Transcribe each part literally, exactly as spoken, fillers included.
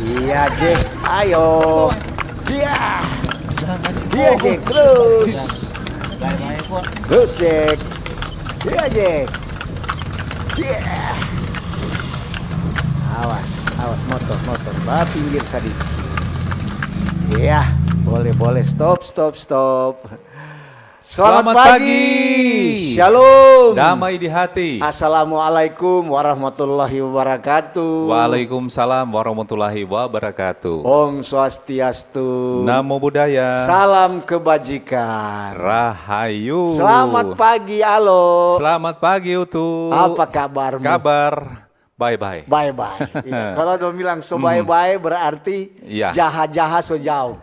Iya, Jack. Ayo. Iya. Iya, Jack. Terus. Terus, Jack. Iya, Jack. Iya. Awas, awas, motor, motor. Ba pinggir sadiki. Iya, boleh, boleh. Stop, stop, stop. Selamat pagi. Shalom. Damai di hati. Assalamualaikum warahmatullahi wabarakatuh. Waalaikumsalam warahmatullahi wabarakatuh. Om Swastiastu. Namo Buddhaya. Salam kebajikan. Rahayu. Selamat pagi, Alo. Selamat pagi, Utu. Apa kabarmu? Kabar bye-bye. Bye-bye. Iya. Kalau dong bilang so bye-bye, berarti jaha-jaha so jauh.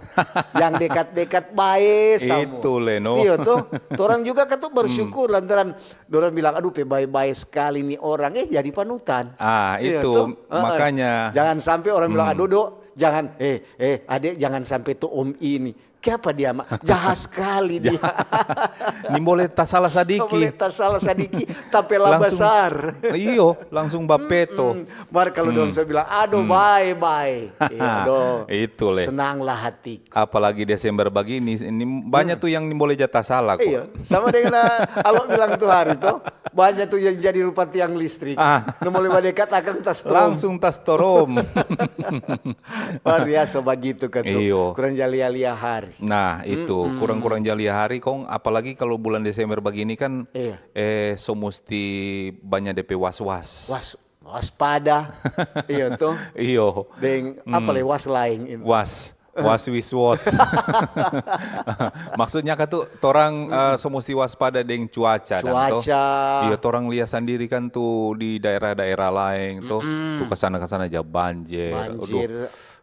Yang dekat-dekat bae samua. Itu le, no. Iya, to. Torang juga kan tu bersyukur lantaran dorang bilang, "Aduh, pe bae-bae skali ni orang." Eh, jadi panutan. Ah, itu. Iya, to. Heeh. Makanya. Jangan sampe orang bilang, "Aduh, Dok, jangan, eh, eh, Adek, jangan sampe tu om ini." Kiapa dia, Mak? Jaha skali dia. Nimbole tasala sadiki. Nimbole tasala sadiki, tapela basar. Iyo, langsung bapeto. Mm-mm. Mar kalu dong so bilang, "Aduh, bae-bae." Iya, dong. Itu le. Senanglah hatiku. Apalagi Desember bagini, ini banya tu yang nimbole ja tasala ko. Iya, sama dengan, ah, Alo bilang tu hari to. Banya tu yang jadi rupa tiang listrik. Ah. Nimbole badekat akang tastorom. Langsung tastorom. Luar biasa bagitu kan tu. Iyo. Kurang ja lia-lia hari. Nah, itu, kurang-kurang ja lia hari, kong apalagi kalu bulan Desember bagini kan, eh, so musti banya depe was-was. Was-, waspada. Iyo to. Iyo. Deng apa le was laeng itu? Was. Was wis was. Maksudnya kan tu, torang, eh, so musti waspada deng cuaca dang to. Cuaca. Iyo, torang lia sandiri kan tu di daerah-daerah laeng to. Tu kasana-kasana ja banjir. Aduh. Banjir.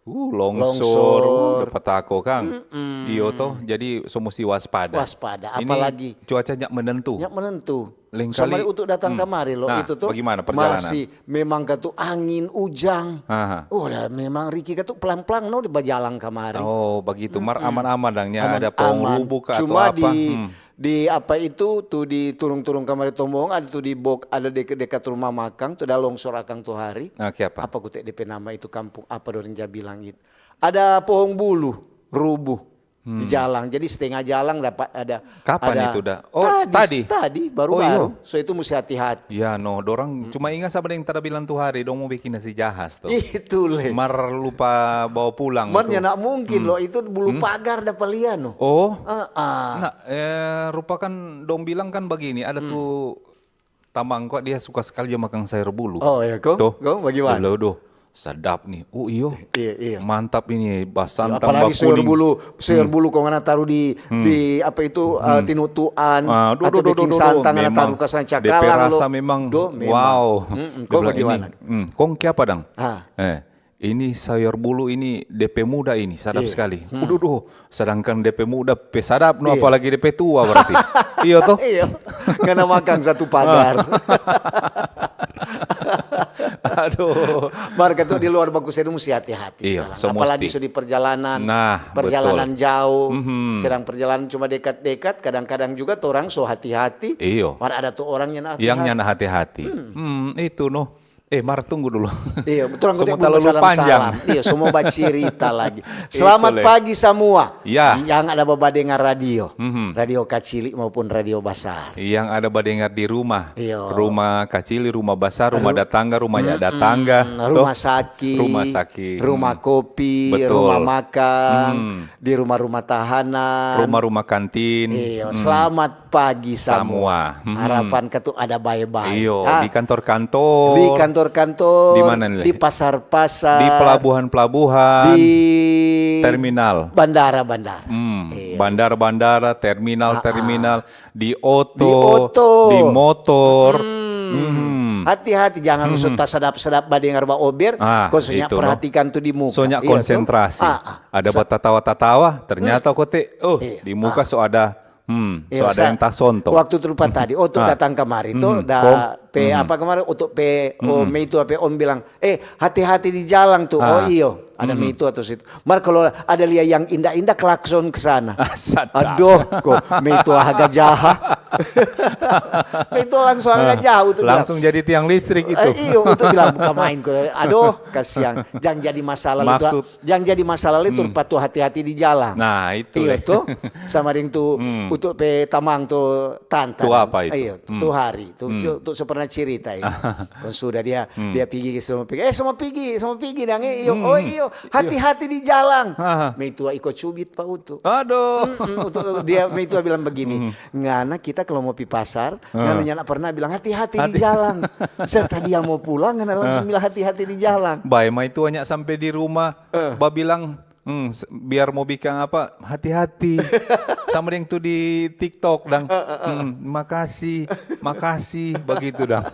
Uh, longsor, uh, dapa tako kang. Iyo to, jadi so musti waspada. Waspada, apalagi cuaca nyak menentu. Nyak menentu. Lengkali. Samari untuk datang kamari lo, itu to, bagimana perjalanan? Masih memang katu angin, ujang. Aha. Oh, dah memang Riki katu pelang-pelang no di bajalang kamari. Oh, bagitu. Mar aman-aman dang, nya ada pohong rubuh ka atau apa? Cuma di di apa itu, tu di turung-turung kamari Tombong, ada tu di bok, ada deket-deket rumah makang, tu ada longsor akang tu hari. Ah, kiapa? Apa kute depe nama itu kampung, apa dorang ja bilang itu? Ada pohong bulu, rubuh di jalang. Jadi setengah jalang dapat ada. Kapan itu dah? Oh, tadi, tadi? Tadi, baru-baru. Oh, iyo. So itu musti hati-hati. Ya, no, dorang cuma inga sama deng tada bilang tu hari, dong mo bikin nasi jahas. Itu le. Mar lupa bawa pulang. Mar tu. Nyanda mungkin lo, itu bulu pagar dapa lia no. Oh. Ah, ah. Nah, eh, rupa kan dong bilang kan bagini, ada tu tamang kwa dia suka skali ja makang sayur bulu. Oh, ya, kong? Kong, bagimana? Dulu, duh, sadap ni. Oh, iyo. Iya, iya. Mantap ini, basantang, bakuning. Apalagi sayur bulu, sayur bulu kong ngana taru di, di apa itu, eh, tinutuan, atau bikin santang, ngana taru ka sana cakalang lo. Duh, memang. Depe rasa memang, wow. Kong bagimana? Kong kiapa dang? Ah. Eh, ini sayur bulu ini depe muda ini, sadap skali. Uduh, duh, sedangkan depe muda pe sadap no, apalagi depe tua berarti. Iyo to? Iyo. Ngana makang satu pagar. Aduh. Mar katu di luar baku sedu musti hati-hati. Iyo, sekarang. Apalagi so di perjalanan, perjalanan jauh, sedang perjalanan cuma dekat-dekat, kadang-kadang juga torang so hati-hati. Iyo. Mar ada tu orang yang hati-hati. Yang nyanda hati-hati. Hmm, itu no. Eh, mar tunggu dulu. Iya, betul. Semua terlalu panjang. Iya, semua bacerita lagi. Selamat pagi semua. Ya. Yang ada babadengar radio, Mhm. radio Kacili maupun radio basar. Yang ada badengar di rumah. Iya. Rumah kacili, rumah basar, rumah Ru- datangga, rumah ya Mm-mm. datangga. Rumah Toh? saki, Rumah saki. Rumah Hmm. kopi, Betul. Rumah makan, Hmm. di rumah-rumah tahanan. Rumah-rumah kantin. Iya, Hmm. Selamat pagi Semua. semua. Hmm. Harapan katu ada bae-bae. Iyo, Ah, di kantor-kantor. Di kantor-kantor, Di mana nih? Di pasar-pasar, Di pelabuhan-pelabuhan. Di Terminal. Bandara-bandara. Hmm, Iya. Bandar-bandara, Ah, ah. terminal-terminal, di oto, Di oto. di motor. Hmm. Hmm. Hati-hati, jangan so tasadap-sadap badengar baober, Ah, kong so nya itu, no. perhatikan tu di muka. So nya Iya, to? konsentrasi. Ah, ah. Ada Sa- batatawa-tatawa, ternyata kote, oh, Iya. di muka so ada, hmm, so Iya, ada sa- yang tasonto. Waktu tu rupa tadi, oh, tu Ah. datang kamari tu, Mhm. da Kong- pe Mhm. apa kamari, untuk pe, oh, Mhm. meitua pe om bilang, "Eh, hati-hati di jalang tu." Oh, Ah. iyo, ada Mhm. meitua tu situ. Mar kalau ada lia yang indah-indah, klakson ke sana. Ah, sadap. Aduh, kok meitua haga jaha. Meitua langsung haga jaha, tu bilang. Langsung jadi tiang listrik itu. Eh, iyo, tu bilang, "Buka main ko." Aduh, kasiang. Jang jadi masalah itu. Maksud- Jang jadi masalah itu, Hmm. patu hati-hati di jalang. Nah, itu Iyo leh. Tu, sama deng tu Hmm. untuk pe tamang tu tanta. Tu apa itu? Iyo, Hmm. tu hari tu, Hmm. tu, tu so pernah cerita ini. Kong sudah dia, Hmm. dia pigi, semua pigi. Eh, semua pigi, semua pigi dang, eh, iyo. Hmm. Oh, iyo, hati-hati di jalang. Aha. Meitua iko cubit pa utu. Aduh. Mm-mm, utu, dia meitua bilang begini, Hmm. "Ngana kita kalau mau pi pasar, Ah. ngana nyanda pernah bilang hati-hati di Hati- jalang." Serta dia mau pulang, ngana langsung bilang hati-hati di jalang. Bae maitua nya sampe di rumah, Eh. babilang, "Hmm, s- biar mau bikin apa, hati-hati." Sama deng tu di TikTok dang. "Hmm, makasih, makasih," begitu dang.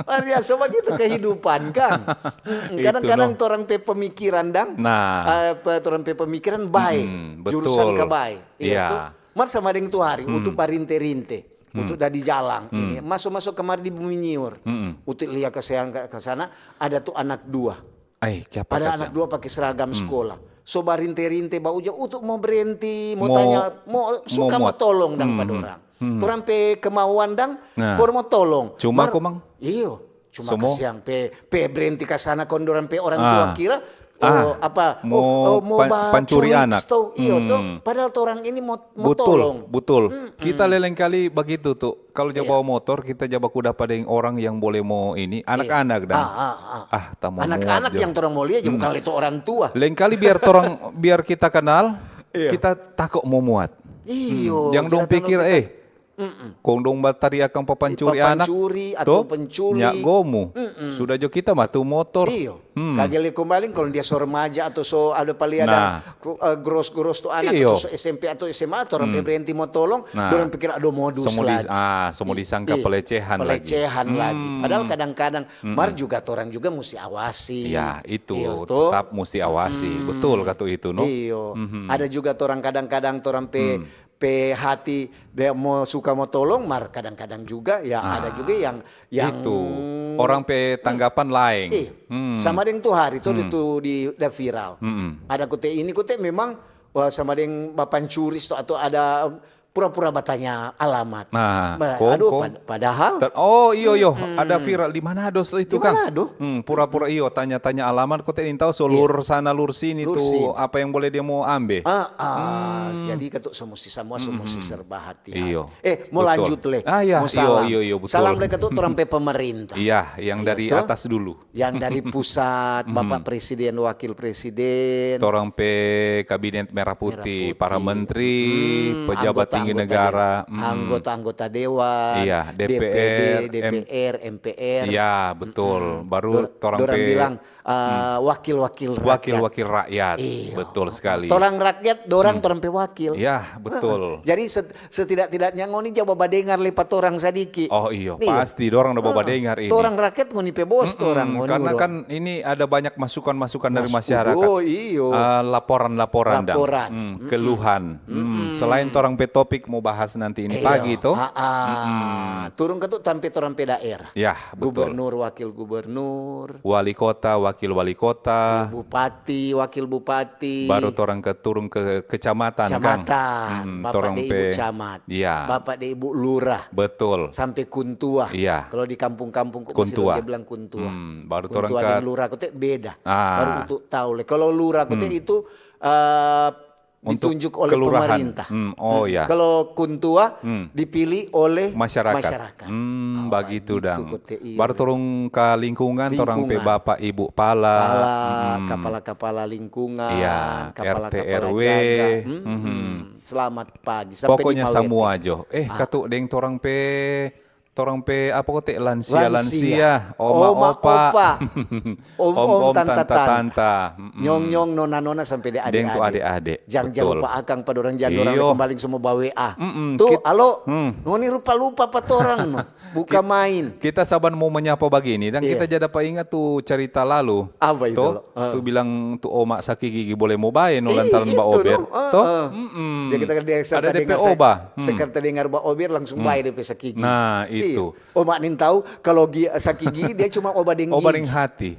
Luar biasa begitu kehidupan, kan? Mm-mm. Itu, Kadang-kadang no. Torang pe pemikiran dang, Nah. eh, pe-, torang pe pemikiran bae, Mm, betul. Jurusan ka bae. Iya Iya. Tu. Mar sama deng tu hari, Hmm. utu parinte-rinte, Hmm. utu da di jalang Hmm. ini, maso-maso kamari di Bumi Nyiur. Mm-mm. Utu lia kasiang ka, ka sana, ada tu anak dua. Ai, kiapa Ada kasiang? Anak dua pake seragam Hmm. sekolah. So barinte-rinte bauja, utu mo brenti, mo Mo- tanya, mo suka mo mo muat. tolong dang pa Hmm. dorang. Hmm. Torang pe kemauan dang, Nah. for mo tolong. Cuma Mar- komang? Iyo. Cuma Semua? Kasiang pe, pe brenti ka sana, kong dorang pe orang Ah. tua kira, Ah. oh, apa, Mo oh, oh, mo pan- ba pancuri curi anak. Sto, iyo to. Hmm. Padahal torang ini mo, mo Betul, tolong. Betul. Mm-mm. Kita leleng kali begitu tu. Kalau ja Iya. Bawa motor, kita ja baku dapa deng orang yang boleh mo ini, anak-anak dang. Ah, ah, ah. Ah, ta mo Anak-anak muat jo. Yang torang mo lia, ja Hmm. bukan lei tu orang tua. Leng kali biar torang, biar kita kenal, Iya. kita tako mo muat. Iyo, Hmm. Yang dong kita pikir, tanam eh, Mm-mm. kong dong batariakan papancuri anak, Papancuri atau to, pencuri. Nya gomu. Mm-mm. Sudah jo kita mah tu motor. Iyo. Hmm. Kagele kombaling kalau dia so remaja atau so ada pali ada Nah. ku- eh, gros-gros tu anak Iyo. atau so S M P atau S M A, torang pe Hmm. brenti mo tolong, Nah. dorang pikir ada modus Semua di- lagi. Ah, semua disangka Iya. Pelecehan lagi. Pelecehan lagi. Hmm. Padahal kadang-kadang, Mm-mm. Mar juga torang juga musti awasi. Ya, itu Iyo, to. Tetap musti awasi. Mm-mm. Betul katu itu, no? Iyo. Mhm. Ada juga torang kadang-kadang torang pe Hmm. pe hati be-, mo suka mo tolong, mar kadang-kadang juga ya Ah, ada juga yang yang itu. Orang pe tanggapan laeng. Ih, Hmm. sama deng tu hari tu Hmm. itu di da viral. Mm-mm. Ada kote ini kote memang, wah, sama deng bapancuri sto atau ada pura-pura batanya alamat. Nah, Ba- kong, aduh, kong. Pad- padahal Ter- oh, iyo, iyo, Mm-mm. Ada viral di mana dos itu, Di Kang? mana, aduh? Hmm, pura-pura iyo tanya-tanya alamat, kote nintau so Iya. lur sana lur sini Lur tu sini. Apa yang boleh dia mau ambil? Ah, ah, Hmm. Jadi katu so musti semua so musti Mm-mm. Serba hati. Iyo. Eh, mau Betul. lanjut leh. Ah, iya, Mau iyo, salam. Iyo, iyo, betul. Salam leh katu torang pe pemerintah. Iya, yang Iya, dari to? Atas dulu. Yang dari pusat, Mhm. Bapak Presiden, Wakil Presiden, Torang pe kabinet merah putih, Merah putih. Para menteri, Hmm, pejabat tinggi negara, dewan, mm. Anggota-anggota dewan, Iya, D P D, D P R, M- D P R, M P R. Iya, betul. Mm-mm. Baru Dor- torang dorang pe- bilang, uh, Hmm. wakil-wakil rakyat. Wakil-wakil rakyat. Iya. Betul sekali. Torang rakyat, dorang Hmm. torang pe wakil. Ya, betul. Jadi set- setidak-tidaknya ngoni ja babadengar leh pa torang sadiki. Oh, iyo, Iya. Pasti dorang da Heeh. babadengar ini. Torang rakyat ngoni pe bos, Mm-mm, torang ngoni karena udah. Kan ini ada banyak masukan-masukan dari Mas-, masyarakat. Oh, iyo. Ah, laporan-laporan dang. Laporan. Hmm, Mm-mm. Keluhan. Hmm, Mm-mm. Selain torang pe topik Mo bahas nanti ini pagi to. Turung ka tu tampe torang pe daerah. Ya, betul. Gubernur, wakil gubernur, wali kota, wakil wali kota, bupati, wakil bupati, baru torang ke turung ke kecamatan, Kang. Kecamatan, bapak deng ibu camat, ya, bapak deng ibu lurah, betul, sampe kuntua. Iya. Kalau di kampung-kampung kok masih kuntua, dia bilang kuntua. Hmm, baru torang kuntua ke deng lurah kote beda. Ah. Baru untuk tahu le. Kalau lurah kote itu eh, untuk ditunjuk oleh kelurahan, pemerintah. Hmm, oh ya. Kalau kuntua dipilih oleh masyarakat. Masyarakat. Hmm, bagitu dang. Baru turung ka lingkungan, torang pe bapak ibu pala. Pala, kapala-kapala lingkungan, iya, kapala-kapala R T R W. Jaga. Hmm, selamat pagi. Sampai pokoknya di Mawete. Samua jo. Eh, katu deng torang pe torang pe apa kote lansia, lansia, oma, opa, om, om, tanta, tanta, nyong, nyong, nona, nona, sampe de ade, deng tu ade, ade. Jang, jang lupa akang pa dorang, jang dorang kumbaling semua ba W A. Tu, alo, ngoni rupa-lupa pa torang no. Buka main. Kita saban mo menyapa bagini, dan kita ja dapa ingat tu cerita lalu. Apa itu? Tu bilang tu oma saki gigi bole mo bae no lantaran ba ober. To? Ada de pe oba. Sekarang ta dengar ba ober langsung bae de pe saki gigi. Nah, itu. Oma nintau kalau saki gigi dia cuma oba deng gigi. Oba deng hati.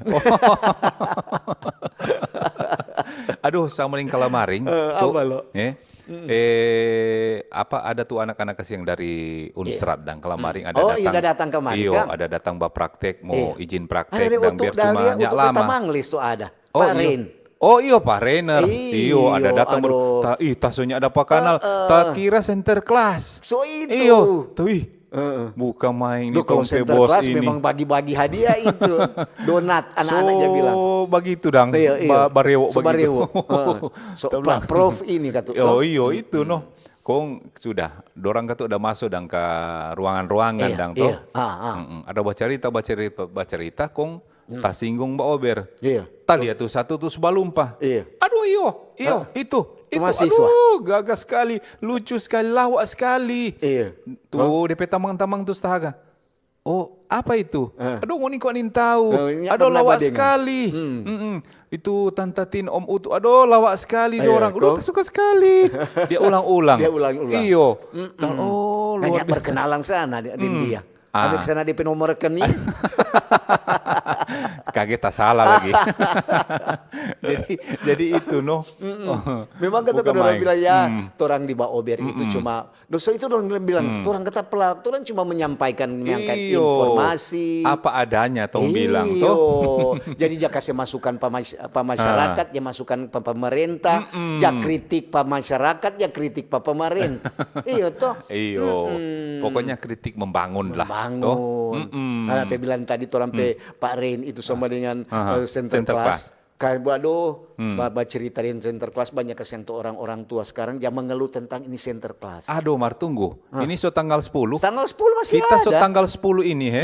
Aduh, sama deng kalamaring. Eh, apa lo? Eh, eh, apa ada tu anak-anak kasiang dari Unsrat dang kalamaring ada datang. Oh, iya, ada datang kamari, iyo, ada datang ba praktek, mo izin praktek dang biar cuma nya lama. Tamanglis tu ada. Oh, iyo. Oh, iyo, Pa Rener. Iyo, ada datang baru. Ih, tasonya ada pa kanal. Ta kira center class. So itu. Iyo, tapi buka main ni. Kalau center class memang bagi-bagi hadiah itu. Donat, anak-anak ja bilang. So bagitu dang. Iyo, iyo. Barewo bagitu. So, prof ini kata. Oh, iyo, itu no. Kong sudah, dorang katu ada maso dang ka ruangan-ruangan dang to. Ada bacarita, bacarita, bacarita, kong tasinggung ba ober. Iya. Talia tu satu tu su balumpa. Iya. Aduh, iyo, iyo, itu, itu, aduh, gaga skali, lucu skali, lawa skali. Iya. Tu de pe tamang-tamang tu stahaga. Oh, apa itu? Aduh, ngoni kwa nintau. Aduh, lawa skali. Itu Tanta Tin, Om Utu, aduh, lawa skali dorang. Aduh, ta suka skali. Dia ulang-ulang. Dia ulang-ulang. Iyo. Oh, luar biasa. Perkenalan sana deng dia. Ada ke sana de pe nomor rekening. Kage ta salah lagi. Jadi, jadi itu no. Memang kata orang bilang ya, torang di ba ober itu cuma, no, so itu orang bilang, torang kata pelak, torang cuma menyampaikan, menyampaikan informasi. Apa adanya tong bilang to. Jadi ja kase masukan pa mas-, pa masyarakat, ja masukan pa pemerintah, ja kritik pa masyarakat, ja kritik pa pemerintah. Iyo to. Iyo. Pokoknya kritik membangun lah. Membangun. Karena pe bilang tadi torang pe Pak Rein itu sama dengan, eh, center class. Kayak, waduh, ba-, bacerita deng center class banyak kasiang tu orang-orang tua sekarang ja mengeluh tentang ini center class. Aduh, Mar, tunggu. Ini so tanggal sepuluh. Tanggal sepuluh masih ada. Kita so tanggal sepuluh ini, he.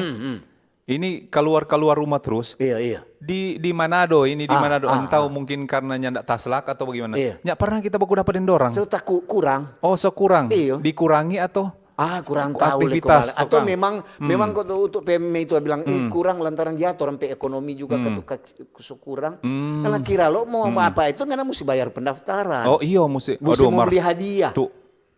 Ini kaluar-kaluar rumah trus. Iya, iya. Di, di Manado, ini di Manado. Entah mungkin karena nyanda taslak atau bagaimana. Iya. Nya pernah kita baku dapa deng dorang. So kurang. Oh, so kurang. Iyo. Dikurangi atau? Ah, kurang tahu le aktivitas kembali. Atau memang, memang kok untuk P M I itu bilang, eh, kurang lantaran ya, orang pe ekonomi juga ketuka, so kurang. Karena kira lo mau apa itu, karena mesti bayar pendaftaran. Oh, iyo, mesti. Mesti mau beli hadiah. Tu,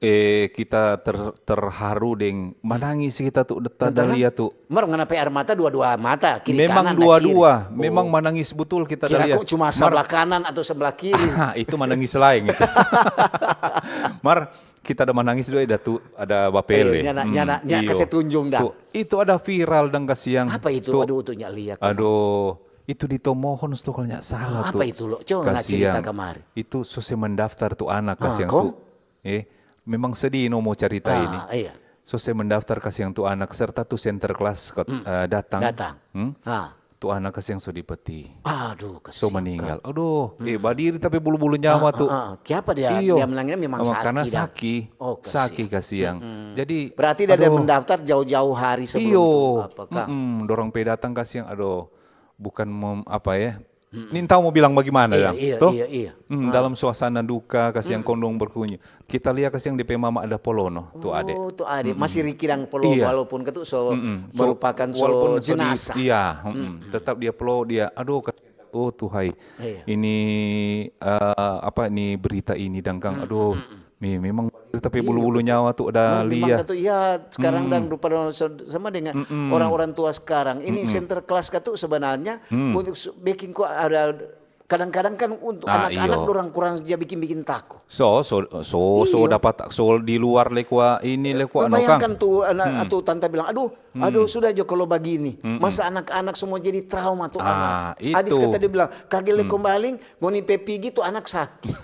eh, kita ter-, terharu deng manangis kita tu, da lia tu. Mar ngana pe air mata dua-dua mata, kiri kanan da ciri. Memang dua-dua, memang manangis betul kita da lia. Kira kok cuma sebelah kanan atau sebelah kiri. Itu manangis lain itu. Mar, kita ada manangis doi, ada tu, ada bapele. Nyana, nyana, nyana kase tunjung dang. Itu ada viral dang kasiang. Apa itu? Aduh, tu nya lia. Aduh, itu di Tomohon tu kalau nya salah tu. Apa itu lo? Coba ngana cerita kamari. Itu so se mendaftar tu anak kasiang tu. Eh, memang sedih no mo carita ini. So se mendaftar kasiang tu anak serta tu center class datang. Datang. Tu anak kasiang so dipeti. Aduh, kasiang. So meninggal. Aduh, eh, badiri tapi bulu-bulu nyawa tu. Kiapa dia, dia menangis memang saki? Karena saki. Oh, kasiang. Saki kasiang. Jadi berarti dia ada mendaftar jauh-jauh hari sebelum tu, apa kang? Dorang pe datang kasiang. Aduh, bukan apa ya. Nintau mo bilang bagaimana ya. Iya, iya. Dalam suasana duka, kasiang kondong berkunyi. Kita lia kasiang de pe mama ada polono, tu ade. Oh, tu ade. Masih riki dang polono, walaupun katu so merupakan so jenazah. Iya, tetap dia polo, dia, aduh, oh Tuhai. Ini, eh, apa ni berita ini dang kang, aduh, Ih, memang, tapi bulu-bulu nyawa tu ada lia. Memang katu, ya, sekarang dang rupa dong sa-, sama dengan orang-orang tua sekarang. Ini center class katu sebenarnya untuk su-, bikin ko ada, kadang-kadang kan untuk anak-anak dorang kurang ja bikin-bikin tako. So, so, so, so dapat, so di luar le kwa ini le kwa, no, kang. Bayangkan tu anak atau tanta bilang, "Aduh, aduh, sudah jo kalau bagini." Masa anak-anak semua jadi trauma tu anak. Habis kata dia bilang, "Kage le kombaling, ngoni pe pigi tu anak sakit."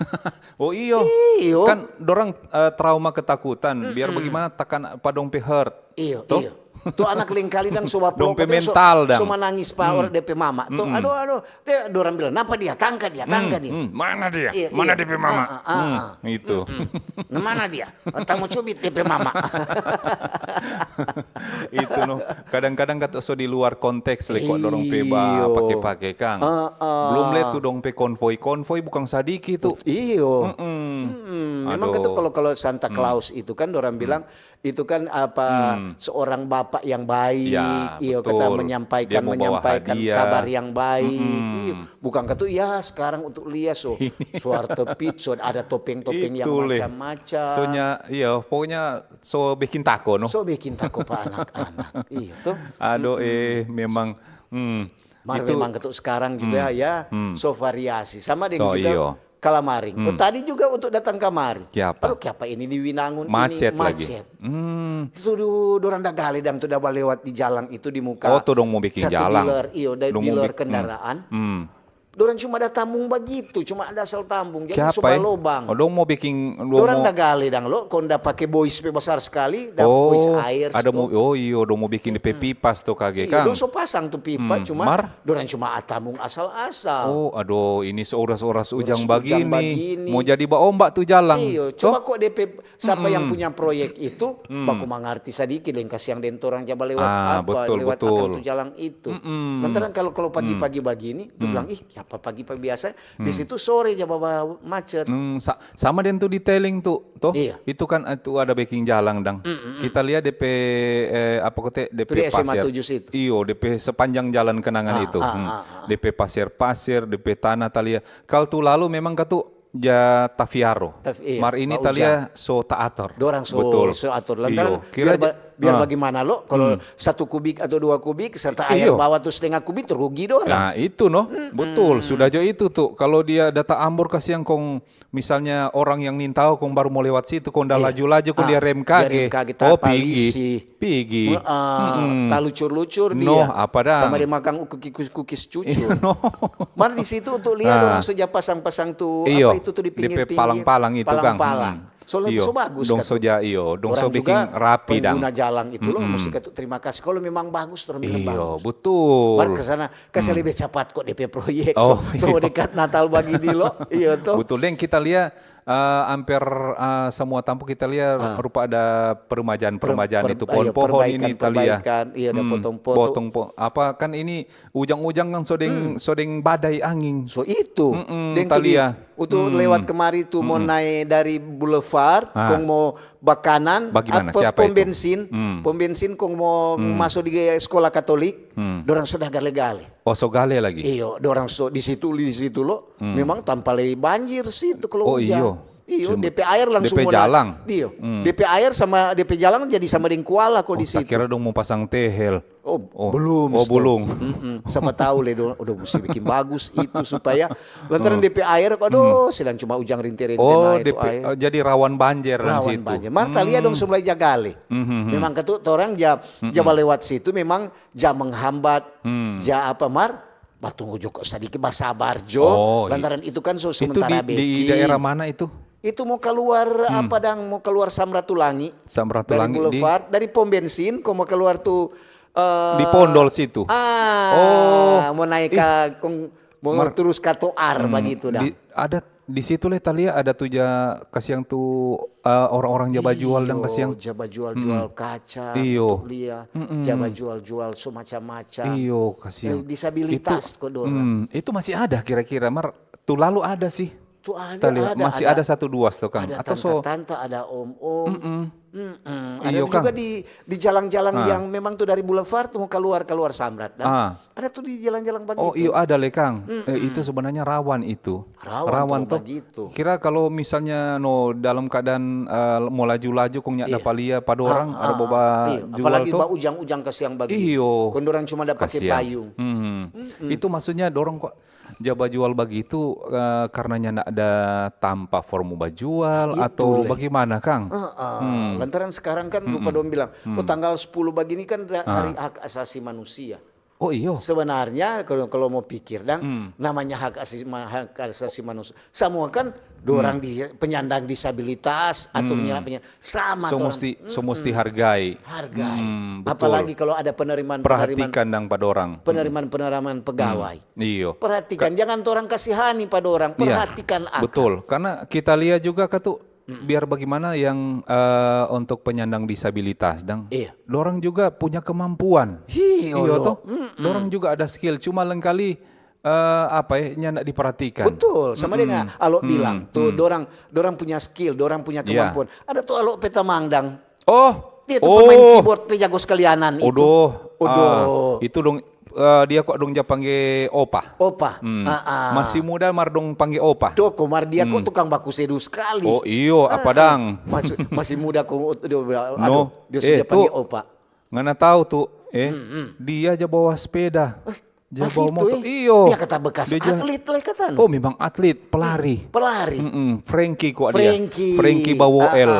Oh, iyo. Iyo. Kan dorang, eh, trauma ketakutan, biar bagimana takan pa dong pe hurt. Iyo, iyo. Tu anak lengkali dang so baplok, dong pe mental dang so manangis pa orang de pe mama. Tu, aduh, aduh. Dia, dorang bilang, "Napa dia? Tangka dia, tangka dia." Hmm, mana dia? Iya, mana dia pe mama? Ah, ah, ah, ah. Itu. Nah, mana dia? Tamu cubit de pe mama. Itu no. Kadang-kadang kata so di luar konteks le kok dorong pe ba pake-pake kang. Belum le tu dong pe konvoi-konvoi bukang sadiki tu. Iyo. Memang kata kalau, kalau Santa Claus itu kan dorang bilang itu kan apa, seorang bapak yang baik, iyo, kata menyampaikan, menyampaikan kabar yang baik. Iyo. Bukang katu ya sekarang untuk lia so suar tepit, so ada topeng-topeng yang macam-macam. Sonya, iyo, pokoknya so bikin tako no. So bikin tako pa anak-anak. Iyo tuh. Aduh, eh, memang, hmm, mar itu memang ketuk sekarang juga ya, so variasi. Sama dengan juga iyo. Kalamaring. Oh, tadi juga untuk datang kamari. Kiapa? Aduh, kiapa ini di Winangun ini macet lagi. Macet. Hmm. Itu du-, dorang da gale dang tu da balewat di jalang itu di muka. Oh, tu dong mo bikin jalang. Satu dealer, iyo, dari dealer kendaraan. Dorang cuma ada tambung bagitu, cuma ada asal tambung, jadi so balobang. Oh, dong mo biking, dong da gale dang lo, kong da pake bois pe basar skali, da bois aer situ. Oh, dong mo biking depe pipa situ kage kang. Iyo, dong so pasang tu pipa, cuma dorang cuma tambung asal-asal. Oh, aduh, ini so oras-oras ujang bagini. Mo jadi baomba tu jalang. Iyo, coba kok depe Sapa yang punya proyek itu, baku mangarti sadiki deng kasiang deng torang ja balewat apa, lewat akang tu jalang itu. Lantaran kalo, kalo pagi-pagi bagini, dia bilang, "Ih, kiapa pagi-pagi biasa, di situ sore ja ba-, ba-, macet." Hmm, sa-, sama deng tu di Teling tu, toh? Iya. Itu kan, eh, tu ada beking jalang dang. Kita lia depe, eh, apa kote, depe pasir. Itu di S M A tujuh situ. Iyo, depe sepanjang jalan kenangan itu. Depe pasir-pasir, depe tanah talia. Kal tu lalu memang katu ja tafiaro. Taf-, iya, mar ini talia so taator. Dorang so, so ator. Lantaran biar ba-, biar bagimana lo, kalo satu kubik atau dua kubik serta aer bawa tu setengah kubik, rugi dorang. Nah, itu no. Betul, sudah jo itu tu. Kalo dia data ambor kasiang kong misalnya orang yang nintau kong baru mo lewat situ, kong da laju-laju, kong dia rem kage. Oh, pigi. Pigi. Talucur-lucur dia. Noh, apa dang? Sama dia makang kukis, kukis cucur. Mar di situ untuk lia dorang so ja pasang-pasang tu, apa itu tu di pinggir-pinggir. Depe palang-palang itu, kang. Palang-palang. So, so bagus. Dong so ja, iyo, dong so biking rapi dang. Pengguna jalang itu lo musti katu terima kasih. Kalo memang bagus, dorang bilang bagus. Iyo, betul. Mar ke sana, kasi lebe capat kok depe proyek. So, so dekat Natal bagini lo. Iyo to. Betul, deng kita lia Eh, amper, eh, samua tampu kita lia rupa ada peremajaan-peremajaan itu, pohon-pohon ini ta lia. Perbaikan, iya, ada potong-potong. Potong po-, apa kan ini ujang-ujang kan so deng, so deng badai angin. So itu. Deng ta lia. Untuk lewat kemari tu mo nae dari Boulevard, kong mo ba kanan, pom bensin, pom bensin kong mo maso di sekolah Katolik, dorang sudah gale-gale. Oh, so gale lagi? Iyo, dorang so, di situ, di situ lo, memang tampa lei banjir situ kalo ujang. Oh, iyo. Iyo, depe aer langsung depe jalang. Iyo. Depe aer sama depe jalang jadi sama deng kuala ko di situ. Oh, ta kira dong mo pasang tehel. Oh, belum. Oh, belum. Sapa tau le, dong, dong musti bikin bagus itu supaya lantaran depe aer, aduh, sedang cuma ujang rinte-rinte nae tu aer. Oh, jadi rawan banjir dang situ. Rawan banjir. Mar ta lia dong so mulai ja gale. Memang katu torang ja, ja balewat situ, memang ja menghambat, ja apa, mar, batunggu jo ko sadiki, basabar jo. Oh, iya. Lantaran itu kan so sementara beking. Itu di, di daerah mana itu? Itu mo kaluar apa dang, mo kaluar Samratulangi. Samratulangi dari Boulevard, dari pom bensin, ko mo kaluar tu, eh, di Pondol situ. Ah, mo naik ka, kong mo terus ka Toar bagitu dang. Ada di situ le ta lia ada tu ja kasiang tu, eh, orang-orang ja bajual dang kasiang. Iyo, ja bajual-jual kaca, iyo. Untuk lia, ja bajual-jual so macam-macam. Iyo, kasiang. Eh, disabilitas ko dorang. Itu masih ada kira-kira, mar tu lalu ada sih. Tu ada, ta lia, ada, masih ada satu dua sto kang. Ada tanta-tanta, ada om-om. Mm-mm. Ada juga di, di jalan-jalan yang memang tuh dari boulevard tuh mau keluar, keluar Samrat, nah. Ada tuh di jalan-jalan bagitu. Oh, iyo, ada le, Kang. Eh, itu sebenarnya rawan itu. Rawan tuh. Kira kalau misalnya no dalam keadaan, eh, mau laju-laju kong nyak dapa lia pa dorang, ada boba jual apalagi tuh. Ba ujang-ujang kasiang bagi. Iyo. Kong dorang cuma ada pakai payung. Itu maksudnya dorang kok ja bajual bagitu, eh, karena nyanda ada tampa for mo bajual atau bagimana, Kang? Heeh. Lantaran sekarang kan rupa dong bilang, "Oh, tanggal sepuluh bagini kan da-, hari hak asasi manusia." Oh, iyo. Sebenarnya kalau, kalau mau pikir, dang, namanya hak asasi ma-, hak asasi manusia, samua kan dorang di, penyandang disabilitas atau penyandang, penyandang, sama so musti, so musti hargai. Hargai. Apalagi kalau ada penerimaan, perhatikan dang pa dorang. Penerimaan, penerimaan pegawai. Iyo. Perhatikan, jangan torang kasihani pa dorang, perhatikan akang. Betul, karena kita lia juga katu, biar bagimana yang, eh, untuk penyandang disabilitas dang, dorang juga punya kemampuan. Iyo toh. Dorang juga ada skill, cuma lengkali, eh, apa ya, nyanda diperhatikan. Betul, sama dengan Alo bilang, tuh dorang, dorang punya skill, dorang punya kemampuan. Ada tuh Alo pe tamang dang. Oh, dia tuh pemain keyboard pe jago sekalianan itu. Odoh, itu dong, eh, dia kok dong ja pangge opa. Opa. Masih muda mar dong pangge opa. Doko mar dia kok tukang baku sedu sekali. Oh iyo, apa dang? Masih, masih muda kok, aduh, dia sudah pangge opa. Ngana tahu tuh, eh, dia ja bawa sepeda. Ja bawa motor. Iyo. Dia kata bekas atlet le kata. Oh, memang atlet, pelari. Pelari. Frankie kok dia. Frankie Bawoel.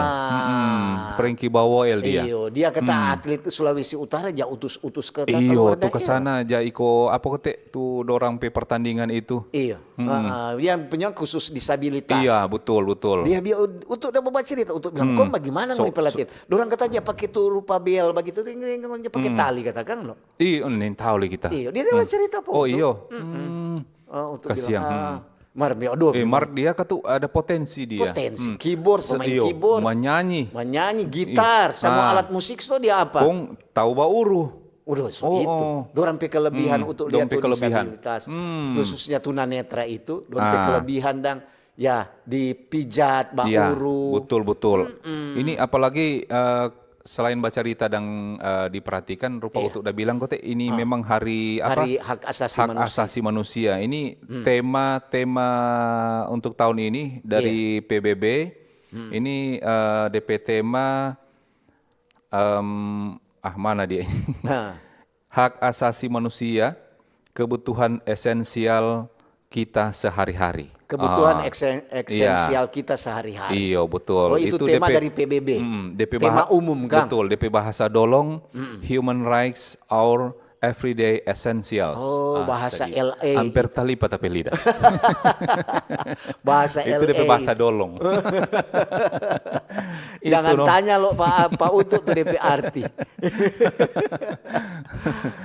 Frankie Bawoel dia. Iyo, dia kata atlet Sulawesi Utara ja utus-utus ke luar daerah. Iyo, tuh ke sana ja iko apa kote tuh dorang pe pertandingan itu. Iyo. Yang punya khusus disabilitas. Iya, betul, betul. Dia, dia untuk dia bawa cerita, untuk bilang, "Kong bagimana ngoni pelatihan?" Dorang kata ja pake tuh rupa bel bagitu, dia pake tali kata kan lo. Ih, nintau lagi kita. Iyo, dia, dia cerita apa. Oh, iyo. Untuk bilang, kasiang. Mar, aduh, eh, mar dia katu ada potensi dia. Potensi, keyboard, pemain keyboard. Manyanyi. Manyanyi, gitar, sama alat musik so dia apa? Kong tau bauru. Udah, so itu. Dorang pe kelebihan untuk lihat tuh disabilitas. Khususnya tunanetra itu, dorang pe kelebihan dang. Ya, dipijat, bauru. Betul, betul. Ini apalagi, eh, selain bacarita dang, eh, diperhatikan, rupa untuk da bilang kote, ini memang hari apa? Hari hak asasi manusia. Ini tema-tema untuk tahun ini dari P B B. Ini, eh, depe tema, em, ah, mana dia? Hak asasi manusia, kebutuhan esensial kita sehari-hari. Kebutuhan eksen-, esensial kita sehari-hari. Iyo, betul. Oh, itu tema dari P B B. Tema umum, kan? Betul, depe bahasa Dolong, human rights, our everyday essentials. Oh, bahasa L A. Hampir talipa tapi lidah. Bahasa L A. Itu depe bahasa Dolong. Jangan tanya lo pa, pa Utu tu depe arti.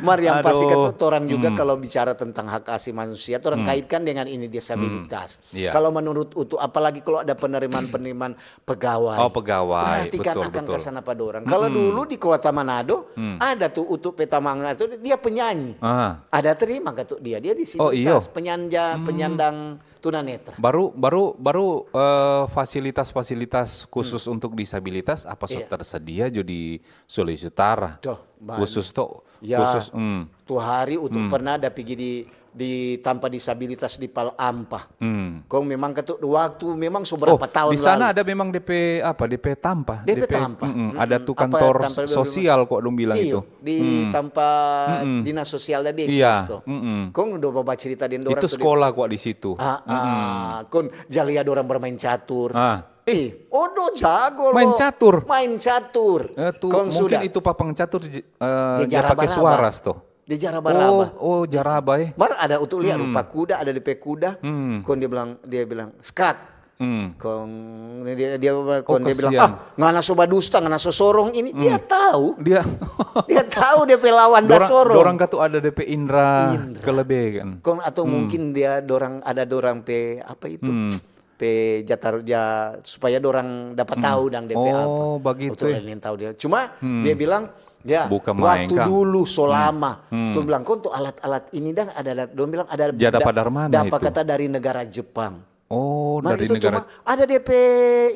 Mar, yang pasti kan torang juga kalau bicara tentang hak asasi manusia, torang kaitkan dengan ini disabilitas. Kalau menurut Utu, apalagi kalau ada penerimaan-penerimaan pegawai. Oh, pegawai. Perhatikan akang kasana pa dorang. Kalau dulu di Kota Manado, ada tu Utu pe tamang tu, dia penyanyi. Ada terima ka tu dia, dia disabilitas, penyanja-, penyandang tunanetra. Baru, baru, baru, eh, fasilitas-fasilitas khusus untuk disabilitas apa so tersedia jo di Sulawesi Utara? Khusus to, khusus, tu hari Utu pernah ada pigi di, di tampa disabilitas di Pal Ampa. Kong memang katu waktu memang so berapa tahun lalu. Di sana ada memang depe apa, depe tampa, depe tampa. Ada tu kantor sosial kok dong bilang itu. Di tampa dinas sosial da Bekis to. Kong do bacerita deng dorang. Itu sekolah kok di situ. Kong ja lia dorang bermain catur. Eh, odo jago lo. Main catur. Main catur. Kong mungkin sudah. Itu papang catur, eh, ja pake suara to. Dia ja raba-raba. Oh, oh, ja raba, eh. Mar ada Utu lia rupa kuda, ada depe kuda. Kong dia bilang, dia bilang, "Skat." Kong dia, dia, kong dia bilang, "Ah, ngana so badusta, ngana so sorong ini." Dia tahu. Dia tahu dia pe lawan da sorong. Dorang katu ada depe indra kelebe kan. Kong atau mungkin dia dorang ada dorang pe apa itu? Pe ja taru ja supaya dorang dapa tahu dang depe apa. Oh, bagitu. Untuk lain tahu dia. Cuma dia bilang, ya, bukan main, waktu dulu so lama. Tu bilang, "Kong tu alat-alat ini dang ada, ada," dong bilang ada ja dapa dari mana itu? Dapa kata dari negara Jepang. Oh, Mar dari itu negara. Cuma ada D P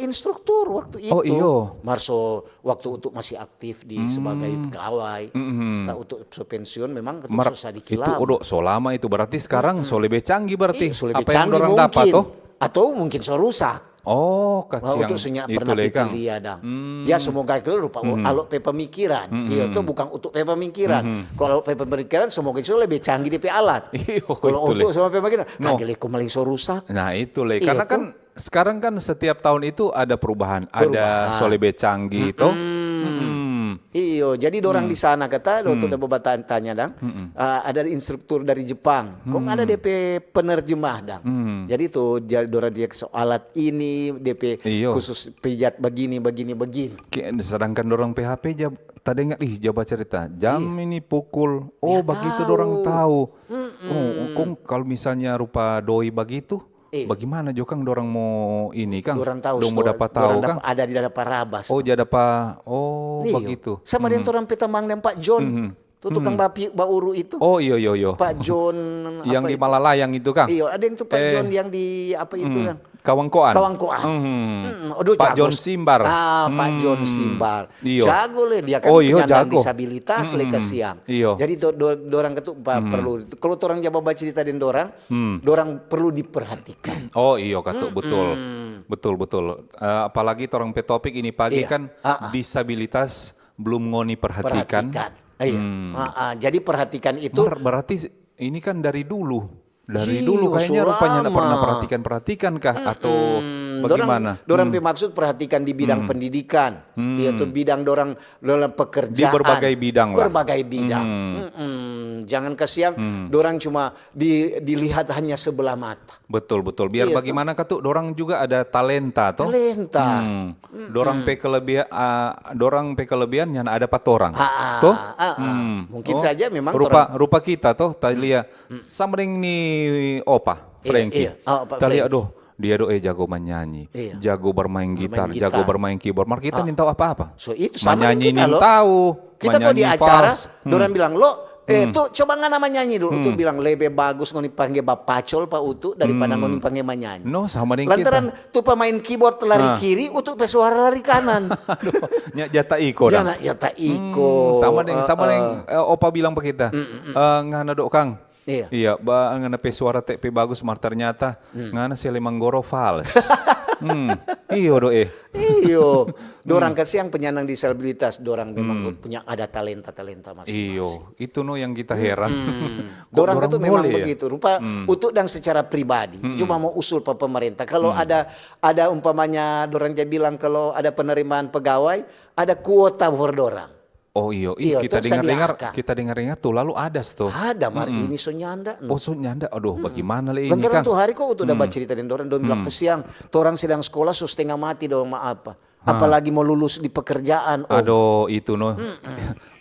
instruktur waktu itu. Oh, iyo. Mar so waktu Utu masih aktif di sebagai pegawai. Mm-mm. Setelah Utu so pensiun memang ketu Mar- so sadiki itu lama. Odo so lama itu berarti sekarang so lebih canggih berarti Ih, so lebih apa yang canggih orang mungkin. Dapat toh? Atau mungkin so rusak. Oh, kasihan. Utu so nya Itu pernah le, pikir Kang. Lia dang. Hmm. Ya semoga itu rupa alo pe pemikiran. Iya, itu bukan Utu pe pemikiran. Kalau Utu pe pemikiran semoga itu lebih canggih D P alat. Iyo, Kalau itu le. Utu sama pemikiran, No. kagele ko maling so rusak. Nah, itu le. Iya, Karena tuh. kan sekarang kan setiap tahun itu ada perubahan, ada Perubahan. so lebih canggih toh. Mm-mm. Mm-mm. Iyo, jadi dorang di sana kata, hmm. Untuk tanya dang, Mm-mm. ah, ada instruktur dari Jepang. Kong ada D P penerjemah dang. Hmm. Jadi tuh dia dorang dia so alat ini, D P Iyo. Khusus pijat begini, begini, begini. Ke- Sedangkan dorang P H P ja tadengar, ih, ja bacerita. Jam Iya. Ini pukul. Oh, Ya, begitu tahu. Dorang tahu. Mm-mm. Oh, kong kalau misalnya rupa doi begitu, Eh. Bagaimana jo kang dorang mo ini kang? Dorang tahu Dong mo sto-, dapa dorang tahu kang? Dapa, ada di dapa rabas. Oh, ja dapa. Oh, Iyo. Begitu. Sama deng torang pe tamang deng Pak John. Mhm. Tu tukang Mhm. bapi bauru itu. Oh, iyo, iyo, iyo. Pak John Yang apa di itu? Malalayang itu kang? Iyo, ada yang tu Pak Eh. John yang di apa itu Hmm. dang? Kawangkoan. Kawangkoan. Hmm. Hmm, aduh, Pak jago. John Simbar. Ah, Pak John Hmm. Simbar. Iyo. Jago le dia kan Oh, iyo, penyandang jago. Disabilitas le Hmm. kasiang. Iyo. Jadi do, do, dorang itu pa- Hmm. Perlu. Kalau orang Jawa bacerita deng dorang, Hmm. Dorang perlu diperhatikan. Oh, iyo katu, betul. Mm-mm. Betul, betul. Eh, apalagi torang pe topik ini pagi Iya. kan Ah, ah. Disabilitas belum ngoni perhatikan. Perhatikan. Iya. Hmm. Ah, ah. Jadi perhatikan itu. Mar, berarti ini kan dari dulu. Dari Iyo, dulu kayaknya so rupanya ndak pernah lama. Perhatikan-perhatikan kah atau Mm-mm. bagaimana? Dorang, dorang Hmm. pe maksud perhatikan di bidang Hmm. Pendidikan. Hmm. Iya tuh bidang dorang dalam pekerjaan. Di berbagai bidang lah. Berbagai bidang. Hmm. Mm-mm. Jangan kasiang Hmm. dorang cuma di, dilihat hanya sebelah mata. Betul, betul. Biar Iya, bagaimana katu, dorang juga ada talenta toh. Talenta. Hmm. Dorang pe kelebihan, ah, dorang pe kelebihan yang ada pa torang. Ah, ah, Toh? Ah, ah. Hmm. Mungkin Oh, saja memang rupa, torang- rupa kita toh, ta lia sama deng ni opa, Iya, Frankie. Iya. Oh, Pak Ta lia, Frankie. Aduh, dia do eh jago manyanyi, Iya. Jago bermain gitar, Bermain jago gitar. Bermain keyboard. Mar kita Ah. nintau apa-apa. So, itu sama Manyanyi deng kita, lo. Nintau. Kita tuh di Manyanyi acara, vals. Hmm. Dorang bilang, "Lo, eh, Hmm. Tu, coba ngana manyanyi dulu." Tu Hmm. bilang, "Lebe bagus ngoni pangge bapacol pa Utu daripada Hmm. ngoni pangge manyanyi." No, sama deng Lantaran kita. Tu pemain keyboard lari Ah. Kiri, Utu pe suara lari kanan. Nya jata iko Dia dang. Nak jata iko. Hmm, sama deng, sama Eh, deng eh. Eh, opa bilang pa kita. Mm, mm, mm. Eh, ngana do kang. Iya. Iya, ba ngana pe suara te pe bagus, mar ternyata Hmm. ngana se lemang goro fals. Hmm, iyo do eh. Iyo, dorang kasiang penyandang disabilitas, dorang memang punya ada talenta-talenta masing-masing. Iyo, itu no yang kita heran. Hmm. Dorang itu memang begitu. Rupa Utu dang secara pribadi, cuma mau usul pa pemerintah. Kalau ada ada umpamanya dorang ja bilang kalau ada penerimaan pegawai, ada kuota for dorang. Oh iyo, ih, Iyo, kita tuh dengar-dengar, sediakan. Kita dengar-dengar tuh lalu ada tuh. Ada mar ini so nyanda. Oh, so nyanda. Aduh, bagaimana le ini Lantaran kan? Tuh hari kok Utu udah bacerita deng dorang, dong bilang kesiang. Torang sedang sekolah so setengah mati dong, maaf. Apalagi mau lulus di pekerjaan, Om. Aduh, itu no.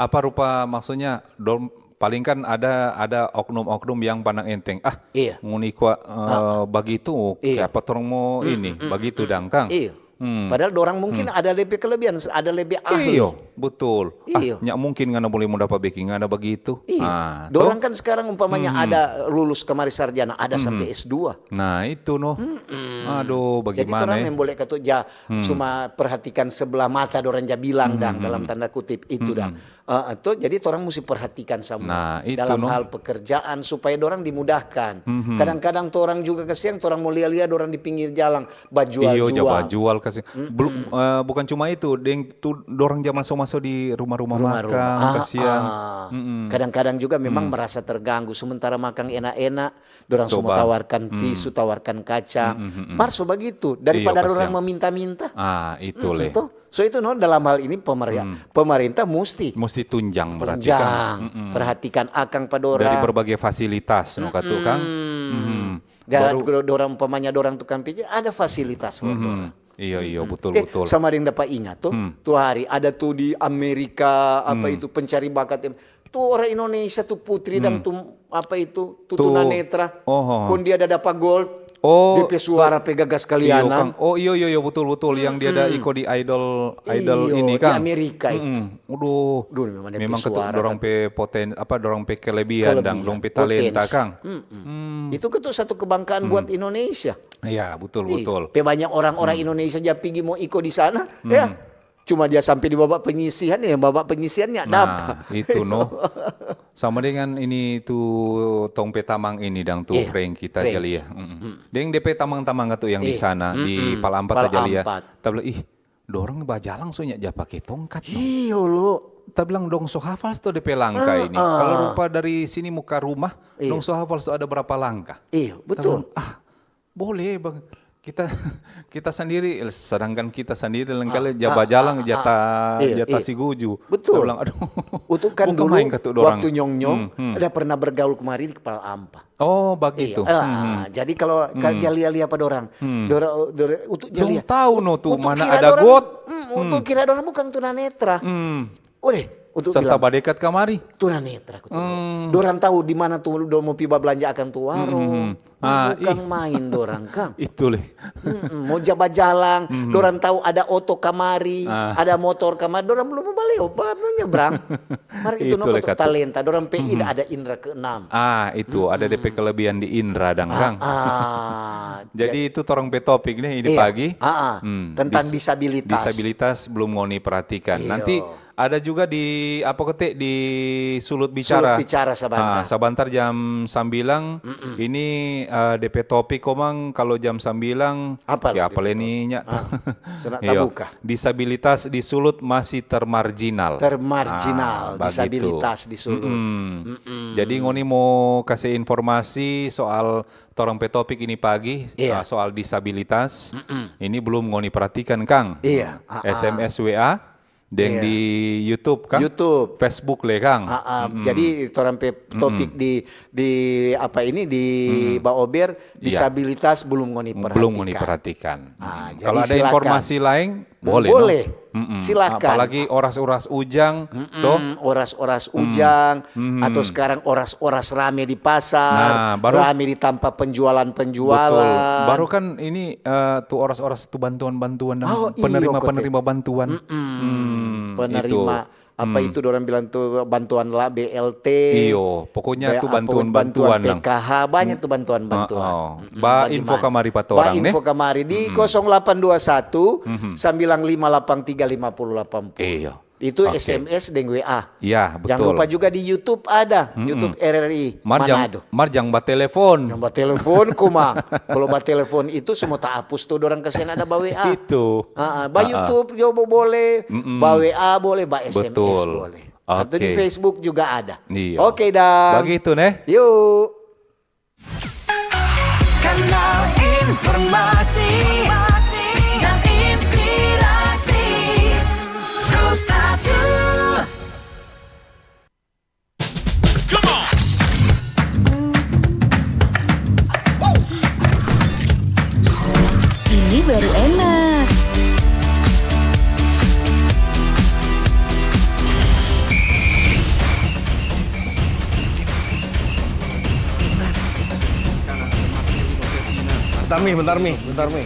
Apa rupa maksudnya? Dong, paling kan ada ada oknum-oknum yang pandang enteng. Ah, Iya. ngoni kwa eh, bagitu, Iya. Apa torang mau ini, bagitu dang kang. Iya. Hmm. Padahal dorang mungkin ada lebih kelebihan, ada lebih ahli. Iyo, betul. Iyo. Ah, nya mungkin ngana boleh mau dapat backing, ngana begitu. Iya. Ah, Dorang kan sekarang umpamanya ada lulus kemari sarjana, ada sampai S dua. Nah, itu no. Aduh, Jadi bagaimana orang ya? Yang boleh kata ja cuma perhatikan sebelah mata dorang ja bilang dang, dalam tanda kutip itu dang. Eh, itu jadi orang mesti perhatikan sama Nah, itu dalam no. Hal pekerjaan supaya orang dimudahkan. Kadang-kadang orang juga kesiang, orang mau lia-lia orang di pinggir jalan, bajual Iyo, jual. Jaba jual kasih. Belum eh, bukan cuma itu, deng tu dorang ja maso-maso di rumah-rumah Rumah-rumah. Makan, Ah, kasihan. ah. Kadang-kadang juga memang merasa terganggu sementara makan enak-enak, orang semua Coba. Tawarkan tisu, tawarkan kacang. Mm-mm. Mar so begitu daripada Iyo, orang kasihan. Meminta-minta. Ah, itu le. Toh? So itu no dalam hal ini pemerintah, pemerintah mesti Mesti tunjang berarti tunjang, kan. Mm-mm. Perhatikan akang pa Dari dorang. Berbagai fasilitas no katu kang. Hmm. Mm-mm. Dan Baru do- dorang umpamanya dorang tukang pijit ada fasilitas for dorang. Iyo, iyo, betul, Eh, betul. Sama deng dapat ingat tuh, tuh hari ada tuh di Amerika apa itu pencari bakat. Tuh orang Indonesia tuh putri dan tuh apa itu tuh Tuh. Tunanetra. Oh, oh. Kon dia ada dapat gold. Oh, Dia pe suara pe gagas kalianan. Oh iyo iyo iyo betul betul yang dia ada iko di idol idol Iyo, ini di kang. Amerika itu. Mm-mm. Aduh. Duh, memang dia pe Memang ketuk suara dorang pe poten apa dorang pe kelebihan dang Kelebihan, dong pe talenta potensi. kang. Mm-mm. Itu kan tuh satu kebanggaan buat Indonesia. Iya, betul, Ih, betul. Pe banyak orang-orang Hmm. Indonesia ja pigi mo iko di sana, Hmm. ya. Cuma dia sampe di babak penyisihan, ya babak penyisihannya ada apa? Nah, itu, no. Sama dengan ini tu tong pe tamang ini dang tu, Iya, Frank kita Frank. Jalia. Mm-mm. Hmm. Deng de pe tamang-tamang tu yang di Iya. sana, di Mm-mm. Pal Ampat Pal aja lia. Ampat. Ta bilang, "Ih, dorang bajalang so nya ja pake tongkat, no." Iyo, lo. Ta bilang, "Dong so hafal sto de pe langka Ah, ini. ah. Kalau rupa dari sini muka rumah, Iya. dong so hafal sto ada berapa langkah." Iyo, Ta betul. bilang, "Ah, boleh, Bang. Kita, kita sendiri, sedangkan kita sendiri lengkali Ah, ja ah, bajalang, ah, ja ah. ta, Iya, ja ta iya. siguju." Betul. Ta bilang, "Aduh, Untuk kan bukan dulu, main ka tu dorang." waktu nyong-nyong, Hmm, hmm. ada pernah bergaul kemari di Kepala Ampat. Oh, bagitu. Iya, ah, Hmm, hmm. jadi kalau ka-, Hmm. jalia-lia pa dorang, Hmm. dora-, dora-, untuk Dong jalia. tahu no tu Untuk mana kira ada dorang, got. hmm, untuk Hmm. kira dorang bukan tunanetra. Hmm. Ode, untuk Serta bilang, badekat kamari. tunanetra, aku tu. Hmm. Dorang tahu di mana tu dong mo pi bablanja akang tu warung. Hmm, hmm, hmm. Ah, Bukan ih. main dorang, kang. Itu le. Mm-mm, mo ja bajalang, Mhm. dorang tahu ada oto kamari, Ah. ada motor kamari, dorang belum mo baleo, ba-, menyeberang. Mar itu no Itu le kote katu. talenta, dorang pe Mhm. ada indra keenam. Ah, itu, ada de pe Mm-mm. kelebihan di indra dang, Ah, Kang. ah. Jadi Ja- itu torang pe topik nih ini Iya, pagi. ah, ah. Hmm, Tentang dis-, disabilitas. disabilitas belum ngoni perhatikan. Iyo. Nanti ada juga di, apa kote, di Sulut Bicara. Sulut Bicara sabantar. Ah, sabantar jam sambilang. Mm-mm. Ini, eh, de pe topik komang, kalau jam sambilang, Apa ya, lo apa de pe le topik? ni, nya? Ah, sudah Iyo. tabuka. Disabilitas di Sulut masih termarginal. Termarginal, Ah, bagitu. disabilitas di Sulut. Mm-mm. Mm-mm. Jadi, ngoni mo kase informasi soal torang pe topik ini pagi, Iya. ah, soal disabilitas. Mm-mm. Ini belum ngoni perhatikan, Kang. Iya. Ah, ah. S M S, W A, deng Iya. di YouTube, Kang? YouTube. Facebook le, Kang? Ah, ah. Mm-mm. Jadi, torang pe Mm-mm. topik di, di apa ini, di Mm-mm. Baober, Iya. disabilitas belum ngoni Belum ngoni perhatikan. perhatikan. Ah, Mm-mm. jadi Kalau ada silakan. informasi lain, boleh, no? Boleh. Mm-mm. Silakan. Apalagi oras-oras ujang, Mm-mm. toh? Oras-oras Mm. ujang, Mm-mm. atau sekarang oras-oras rame di pasar, Nah, baru rame di tampa penjualan-penjualan. Betul. Baru kan ini, eh, tu oras-oras tu bantuan-bantuan dan Oh, iyo, penerima-penerima kote. bantuan. Mm-mm. Hmm, Penerima, itu. apa Hmm. itu dorang bilang tu, bantuan la-, B L T. Iyo, pokoknya Be-, tu apa, bantuan-bantuan bantuan lang. P K H, banyak Hmm. tu bantuan-bantuan. Oh, oh. Mm-mm, Ba info bagaimana? kamari pa Ba torang, ne? info kamari di Mm-mm. kosong delapan dua satu, Mhm. sembilan lima delapan tiga lima puluh delapan puluh. Iyo. Itu Oke. S M S deng W A. Ya, Jangan betul. lupa juga di YouTube ada, Mm-mm. YouTube R R I Mar jang, Manado. mar jang batelefon. Yang batelefon, kuma. Kalau batelefon itu semua ta hapus tuh, dorang kasihan ada ba W A. Itu. Ah, ah, ba Ah, ah. YouTube juga bo-, boleh, Mm-mm. ba W A boleh, ba S M S Betul. boleh. Atau di Oke. Facebook juga ada. Iya. Oke, dang. Begitu, neh. Yuk. Kanal informasi dan inspirasi. Pro satu. Ini baru enak. Bentar, Mi, bentar, Mi, bentar, Mi.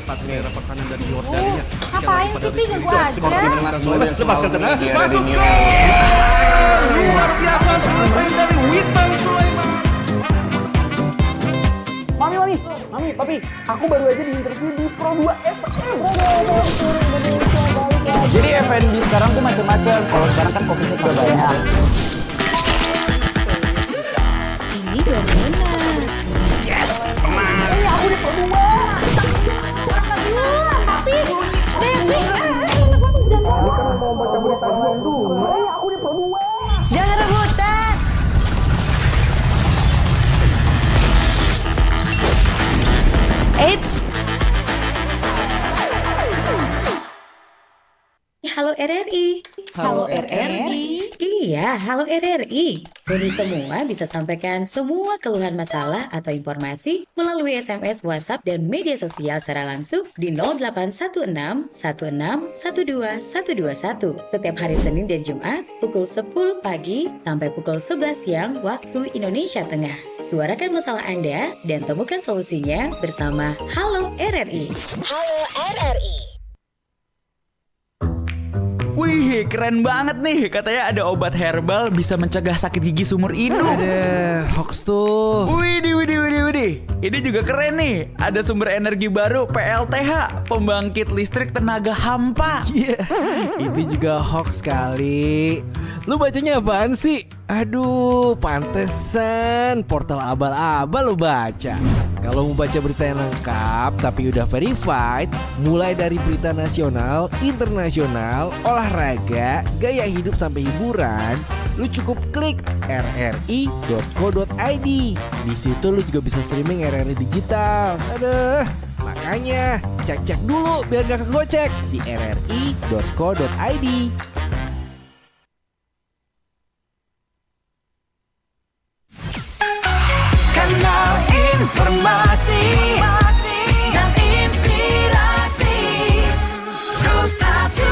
Ngapain sih, Pi? Ganggu aja. Lepaskan tenang. Masuk ke luar biasa, selesai dari Witan Sulaiman. Mami, Mami, Mami, Papi, aku baru aja di-interview di Pro dua F M. Jadi F and B sekarang tuh macam-macam. Kalau sekarang kan covid-nya juga banyak. Ini dari mana? Yes, menang. Eh, aku di Pro dua. Tapi, Devi, eh, eh, enak banget, jangan. Ini kan mau baca berita juga dulu. Eh, aku di Pro dua. Jangan rebutan. Eits. Halo R R I. Halo R R I. Iya, halo R R I. Ngoni semua bisa sampaikan semua keluhan, masalah, atau informasi melalui S M S, WhatsApp, dan media sosial secara langsung di nol delapan satu enam satu enam satu dua satu dua satu setiap hari Senin dan Jumat pukul sepuluh pagi sampai pukul sebelas siang waktu Indonesia Tengah. Suarakan masalah Anda dan temukan solusinya bersama Halo R R I. Halo R R I. Wih, keren banget nih. Katanya ada obat herbal bisa mencegah sakit gigi seumur hidup. Ada hoax tuh. Widih, widih, widih, widih. Ini juga keren nih, ada sumber energi baru P L T H, pembangkit listrik tenaga hampa. Iya, itu juga hoax kali. Lu bacanya apaan sih? Aduh, pantesan portal abal-abal lu baca. Kalau mau baca berita yang lengkap tapi udah verified, mulai dari berita nasional, internasional, olahraga, gaya hidup sampai hiburan, lu cukup klik R R I dot co dot I D. Di situ lu juga bisa streaming R R I digital. Aduh, makanya cek-cek dulu biar gak kegocek di R R I dot co dot I D. Kanal informasi dan inspirasi Pro satu.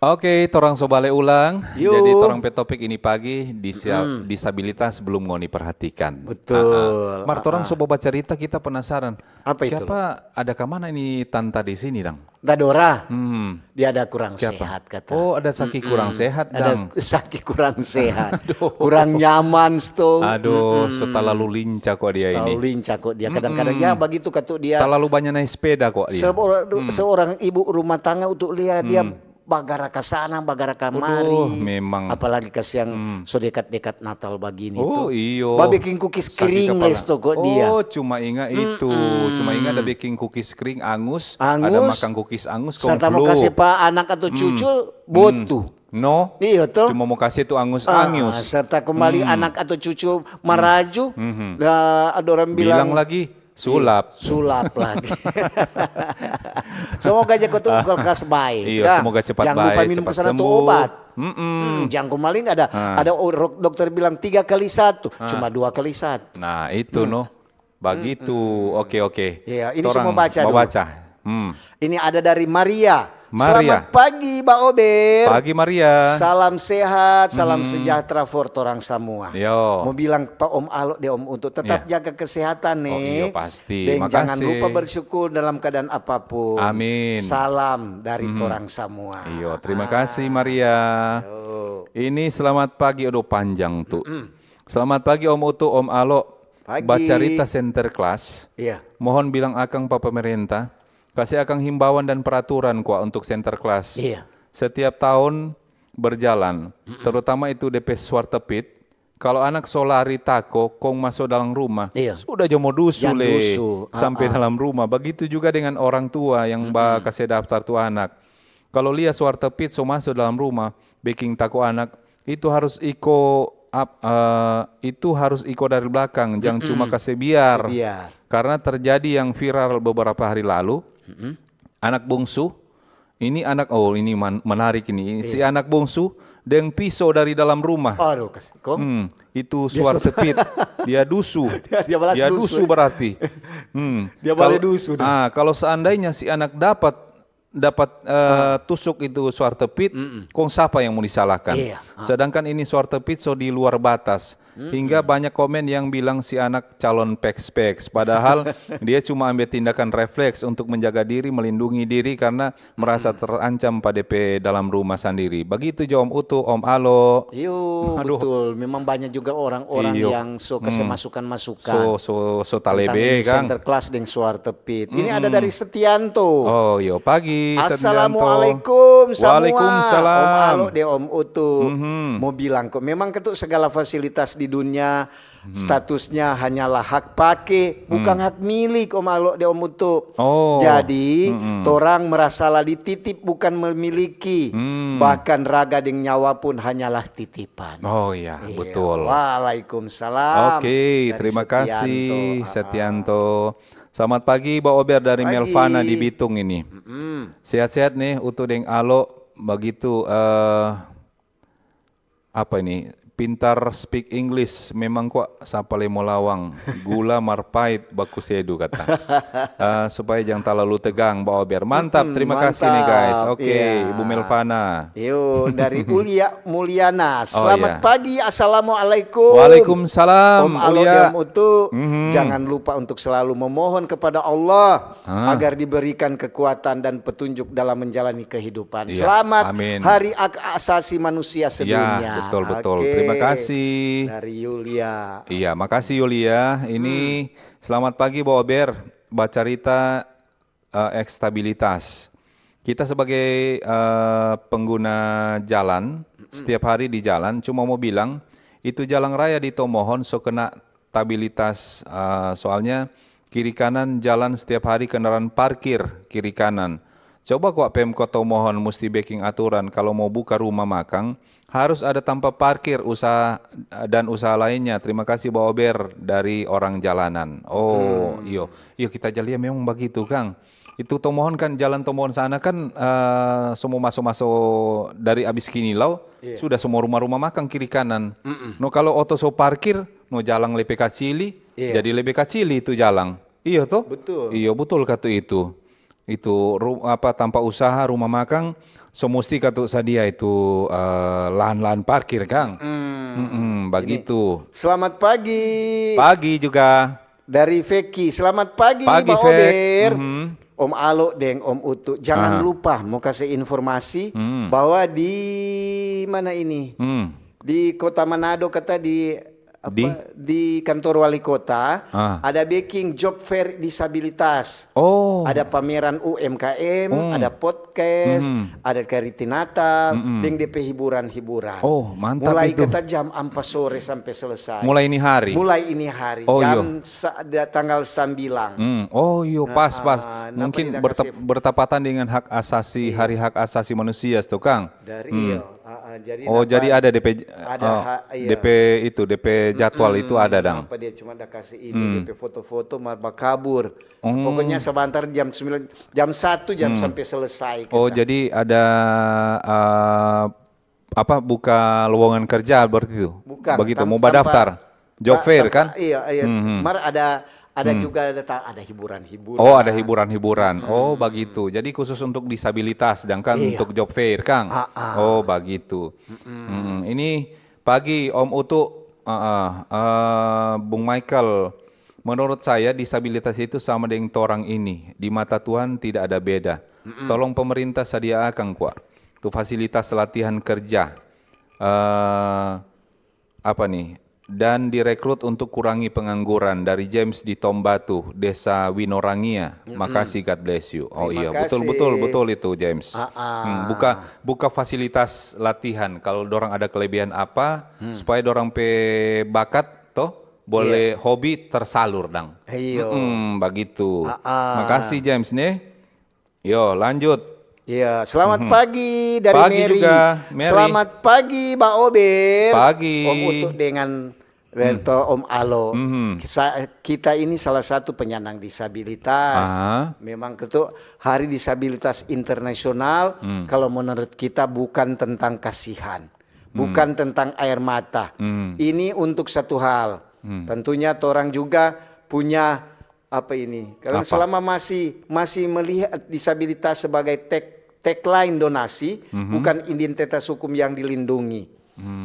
Oke, torang so bale ulang. Yo. Jadi torang pe topik ini pagi, disa-, Mm-mm. disabilitas belum ngoni perhatikan. Betul. Ah, ah. Mar torang Ah, ah. so bawa cerita, kita penasaran. Apa itu? Kiapa ada ka mana ini tanta di sini, dang? Dadora. Hmm. Dia ada kurang Kiapa? sehat, kata. Oh, ada saki Mm-mm. kurang sehat, Ada dang. saki kurang sehat. Aduh. Kurang nyaman, sto. Aduh, Mm-mm. so talalu lincah kok dia Terlalu ini. lincah kok dia. Kadang-kadang, Mm-mm. ya, begitu katu dia. Talalu banyak naik sepeda kok dia. Seorang, Hmm. seorang ibu rumah tangga untuk lia, dia Hmm. bagara ka sana, bagara ka Aduh, mari. memang. Apalagi kasiang Hmm. so dekat-dekat Natal bagini Oh, to. iyo. Babeking kukis Saki kering kepala. les to kok dia. Oh, cuma inga itu. Mm-mm. Cuma inga ada beking kukis kering, angus, ada Angus. makang kukis angus, kong Serta mau flu. kasih pa anak atau Hmm. cucu, Hmm. botu. No. Iyo to. Cuma mau kasih tu angus, Ah, angus. serta kembali Hmm. anak atau cucu Hmm. maraju, Mhm. la-, ada orang Bilang bilang, lagi, "Sulap." Iya, sulap lagi. Semoga aja kau tuh Ah. lekas baik, Iya, ya. semoga cepat Jangan lupa baik, minum cepat ke sana tuh sembuh. obat. Mm-mm. Hmm, jangan kau maling ada, Ah. ada o-, rok-, dokter bilang tiga kali satu, Ah. cuma dua kali satu. Nah, itu, Hmm. no. Bagitu. Mm-mm. Oke, oke. Iya, ini Torang semua baca mau dulu. baca. Hmm. Ini ada dari Maria. Maria. Selamat pagi, Ba Ober. Pagi, Maria. Salam sehat, salam Mhm. sejahtera for torang samua. Yo. Mau bilang pa Om Alo deh, Om, untuk tetap Iya. jaga kesehatan, Oh, nih. iyo, pasti. Deng jangan Makasih. lupa bersyukur dalam keadaan apapun. Amin. Salam dari Mhm. torang samua. Iyo, terima Ah. kasih, Maria. Yo. Ini selamat pagi, aduh, panjang tuh. Mm-mm. Selamat pagi, Om Utu, Om Alo. Pagi. Bacarita Sinterklas. Iya. Mohon bilang akang pa pemerintah, kasih akang himbauan dan peraturan kwa untuk Sinterklas. Iya. Setiap tahun berjalan, Mm-mm. terutama itu depe Zwarte Piet. Kalau anak so lari tako kong maso dalam rumah, Iya. sudah jo mo dusu Jang le dusu. sampe Ah, ah. dalam rumah. Bagitu juga dengan orang tua yang ba Mm-mm. kase daftar tu anak. Kalau lia Zwarte Piet so maso dalam rumah, beking tako anak, itu harus iko ap-, eh, itu harus iko dari belakang, jang Mm-mm. cuma kase biar. Kase biar. Karena terjadi yang viral beberapa hari lalu, Mm-mm. anak bungsu, ini anak, oh, ini man-, menarik ini. Si Iya. anak bungsu deng piso dari dalam rumah. Aduh, kas-, kong? Hmm, itu Dia Zwarte su- Piet. Dia dusu. Dia, dia balas Dia dusu. dusu berarti. Hmm. Dia Kal-, bale dusu dah. ah, kalau seandainya si anak dapat, dapat, eh, Ah. tusuk itu Zwarte Piet, Mm-mm. kong sapa yang mau disalahkan? Iya. Ah. Sedangkan ini Zwarte Piet so di luar batas. Mm-mm. Hingga banyak komen yang bilang si anak calon peks-peks. Padahal dia cuma ambil tindakan refleks untuk menjaga diri, melindungi diri karena merasa Mm-mm. terancam pa depe dalam rumah sandiri. Bagitu jo Om Utu, Om Alo. Iyo, Aduh. betul. Memang banyak juga orang-orang Iyo. yang so kase Hmm. masukan-masukan So, so, so tentang talebe, ini Kang. Sinterklas deng Zwarte Piet. Ini ada Mm-mm. dari Setianto. Oh, iyo. Pagi, Setianto. Assalamualaikum samua. Waalaikumsalam. Om Alo deh, Om Utu. Mhm. Mau bilang kok, memang ketuk segala fasilitas di dunia Hmm. statusnya hanyalah hak pake, bukan Hmm. hak milik, Om Alo deh, Om Utu. Oh. Jadi, Mm-mm. torang merasalah dititip, bukan memiliki. Hmm. Bahkan raga deng nyawa pun hanyalah titipan. Oh, iya, Iya. betul. Waalaikumsalam. Oke, Dari terima Setianto. kasih, Ah, ah. Setianto. Selamat pagi, Ba Ober dari Pagi. Melvana di Bitung ini. Mm-mm. Sehat-sehat nih, Utu deng Alo. Bagitu, eh, apa ini? Pintar speak English, memang kwa sapa le mo lawang. Gula mar pait baku sedu kata. Eh, supaya jang talalu tegang, Ba Ober. Mantap, Mm-mm, terima kasih nih, guys. mantap. Oke, Iya. Ibu Melvana. Yo, dari Ulia Mulyana. Oh, Selamat iya. pagi, assalamualaikum. Waalaikumsalam, Om Alo Ulia. deh, Om Utu. Mhm. Jangan lupa untuk selalu memohon kepada Allah Ah. agar diberikan kekuatan dan petunjuk dalam menjalani kehidupan. Iya, Selamat amin. Hari Hak Asasi Manusia Ya, sedunia. betul, betul. Oke. Terima Makasih. Dari Yulia. Iya, makasih Yulia. Ini selamat pagi, Bo Ober. Bacarita, eh, ekstabilitas. Kita sebagai, eh, pengguna jalan, setiap hari di jalan, cuma mau bilang, itu jalan raya di Tomohon so kena stabilitas, eh, soalnya kiri kanan jalan setiap hari kendaraan parkir kiri kanan. Coba kwa Pemkot Tomohon musti beking aturan kalau mau buka rumah makang, harus ada tampa parkir usaha dan usaha lainnya. Terima kasih, Ba Ober dari orang jalanan. Oh, iyo. Iyo, kita ja lia memang bagitu, kang. Itu Tomohon kan, jalan Tomohon sana kan, eh, so mo maso-maso dari abis Kinilau, sudah semua rumah-rumah makang kiri kanan. No, kalau oto so parkir, no jalang lebe kacili, jadi lebe kacili itu jalang. Iyo to? Betul. Iyo, betul katu itu. Itu ru-, apa, tampa usaha, rumah makang, so musti katu sadia itu, eh, lahan-lahan parkir, kang. Mm-mm, bagitu. Selamat pagi. Pagi juga. Dari Feki, selamat pagi, Ba Ober. Om Alo deng Om Utu. Jangan lupa mo kase informasi bahwa di mana ini? Di Kota Manado kata di apa, di kantor wali kota ada beking job fair disabilitas. Oh. Ada pameran U M K M, ada podcast, ada kariti Natal, deng depe hiburan-hiburan. Oh, mantap. Mulai itu. Kata jam ampa sore sampe selesai. Mulai ini hari? Mulai ini hari. Oh, jam sa-, da-, tanggal sambilang. Hmm. Oh, iyo, pas, pas. Mungkin bertepatan dengan hak asasi, hari hak asasi manusia, to, kang? Dari, iyo. Ah, ah, jadi oh, jadi ada depe, ada ha-, iya. Depe itu, depe jadwal itu ada, dang. Apa dia cuma da kasih ini, depe foto-foto, mar bakabur. Pokoknya sebentar jam sembilan, jam satu jam sampai selesai. Oh, kita. Jadi ada, eh, apa, buka lowongan kerja berarti itu? Bukan. Begitu, mau badaftar. Job fair, kan? Iya, iya. Mar ada, ada juga ada ta-, ada hiburan-hiburan. Oh, ada hiburan-hiburan. Oh, bagitu. Jadi khusus untuk disabilitas, sedangkan untuk job fair, kang? Oh, bagitu. Ini pagi, Om Utu, eh, eh, eh, Bung Michael, menurut saya disabilitas itu sama deng torang ini. Di mata Tuhan tidak ada beda. Tolong pemerintah sadia akang kwa tu fasilitas latihan kerja. Eh, apa nih, dan direkrut untuk kurangi pengangguran. Dari James di Tombatu, Desa Winorangia. Makasih, God bless you. Oh iya, betul, betul, betul itu, James. Hmm, buka, buka fasilitas latihan. Kalau dorang ada kelebihan apa, supaya dorang pe bakat, toh, boleh hobi tersalur, dang. Iyo. Mm-mm, bagitu. Makasih, James, nih. Yo, lanjut. Iya, selamat pagi dari Mary. Pagi juga, Mary. Selamat pagi, Ba Ober. Pagi. Om Utu dengan Werto, Om Alo. Sa-, kita ini salah satu penyandang disabilitas. Memang ketu Hari Disabilitas Internasional, kalau menurut kita bukan tentang kasihan, bukan tentang air mata. Ini untuk satu hal. Tentunya torang juga punya apa ini? Karena selama masih, masih melihat disabilitas sebagai tag-, tagline donasi, bukan identitas hukum yang dilindungi.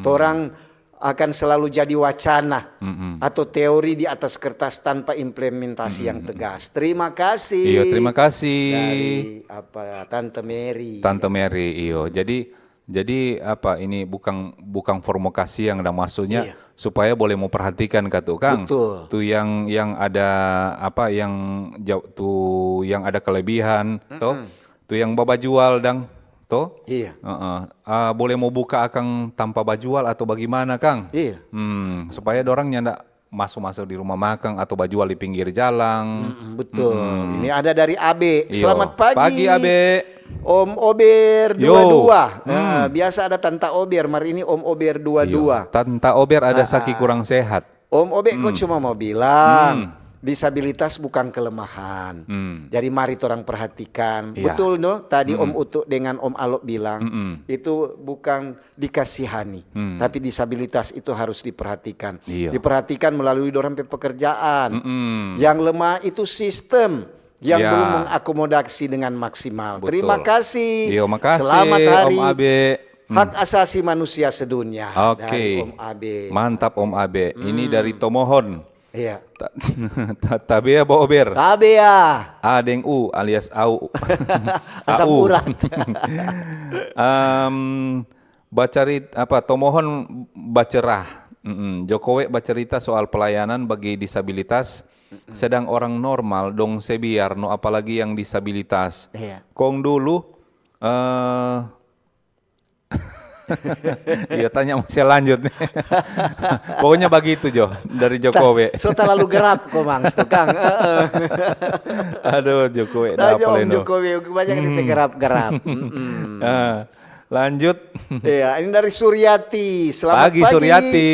Torang akan selalu jadi wacana atau teori di atas kertas tanpa implementasi yang tegas. Terima kasih. Iya, terima kasih. Dari apa, Tante Mary. Tante Mary, iyo. Jadi, Jadi apa ini, bukang, bukang for mo kasiang dang, maksudnya supaya boleh mo perhatikan katu, kang. Betul. Tu yang, yang ada apa, yang ja-, tu yang ada kelebihan, to? Tu yang babajual dang, to? Iya. Heeh. Ah, boleh mo buka akang tanpa bajual atau bagimana, kang? Iya. Hmm, supaya dorang nyanda maso-maso di rumah makang atau bajual di pinggir jalang. Mm-mm, betul. Mm-mm. Ini ada dari Abe. Iyo. Selamat pagi. Pagi, Abe. Om Ober dua dua. Nah, biasa ada Tanta Ober, mar ini Om Ober dua dua. Iyo. Tanta Ober ada saki kurang sehat. Om Obe, kok cuma mau bilang, disabilitas bukan kelemahan. Jadi mari torang perhatikan. Iya. Betul, no? Tadi Om Utu dengan Om Alo bilang, itu bukan dikasihani. Tapi disabilitas itu harus diperhatikan. Iya. Diperhatikan melalui dorang pe pekerjaan. Yang lemah itu sistem yang belum mengakomodasi dengan maksimal. Betul. Terima kasih. Iyo, makasih, Om Abe. Selamat hari hak asasi manusia sedunia. Oke. Dari Om Abe. Mantap, Om Abe. Ini dari Tomohon. Iya. Ta-, ta-, tabea, Bo Ober. Tabea. A deng U alias au. Asam urat. Em, Bacarit-, apa, Tomohon bacerah. Mm-mm. Jokowi bacerita soal pelayanan bagi disabilitas, sedang orang normal dong se biar no, apalagi yang disabilitas. Iya. Kong dulu, eh, iya, tanya masih lanjut nih. Pokoknya bagitu, Jo, dari Jokowi. So terlalu gerap, komang, tukang. Heeh. Aduh, Jokowi, Tanya dapa Om leno. Jokowi, banyak yang gerap-gerap. Mm-mm. Ah, lanjut. Iya, ini dari Suryati. Selamat Pagi, pagi. Suryati.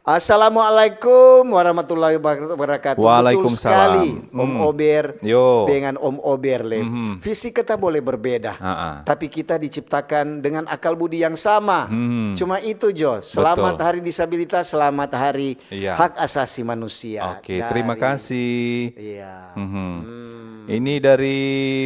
Assalamualaikum warahmatullahi wabarakatuh. Betul Waalaikumsalam. Sekali, Om Hmm. Ober Yo. dengan Om Ober, Lem. Mhm. Fisik kita boleh berbeda, Ha-ha. tapi kita diciptakan dengan akal budi yang sama. Hmm. Cuma itu, Jo. Selamat Betul. Hari Disabilitas, selamat Hari Iya. Hak Asasi Manusia. Oke, terima Dari- kasih. Iya. Mhm. Hmm. Ini dari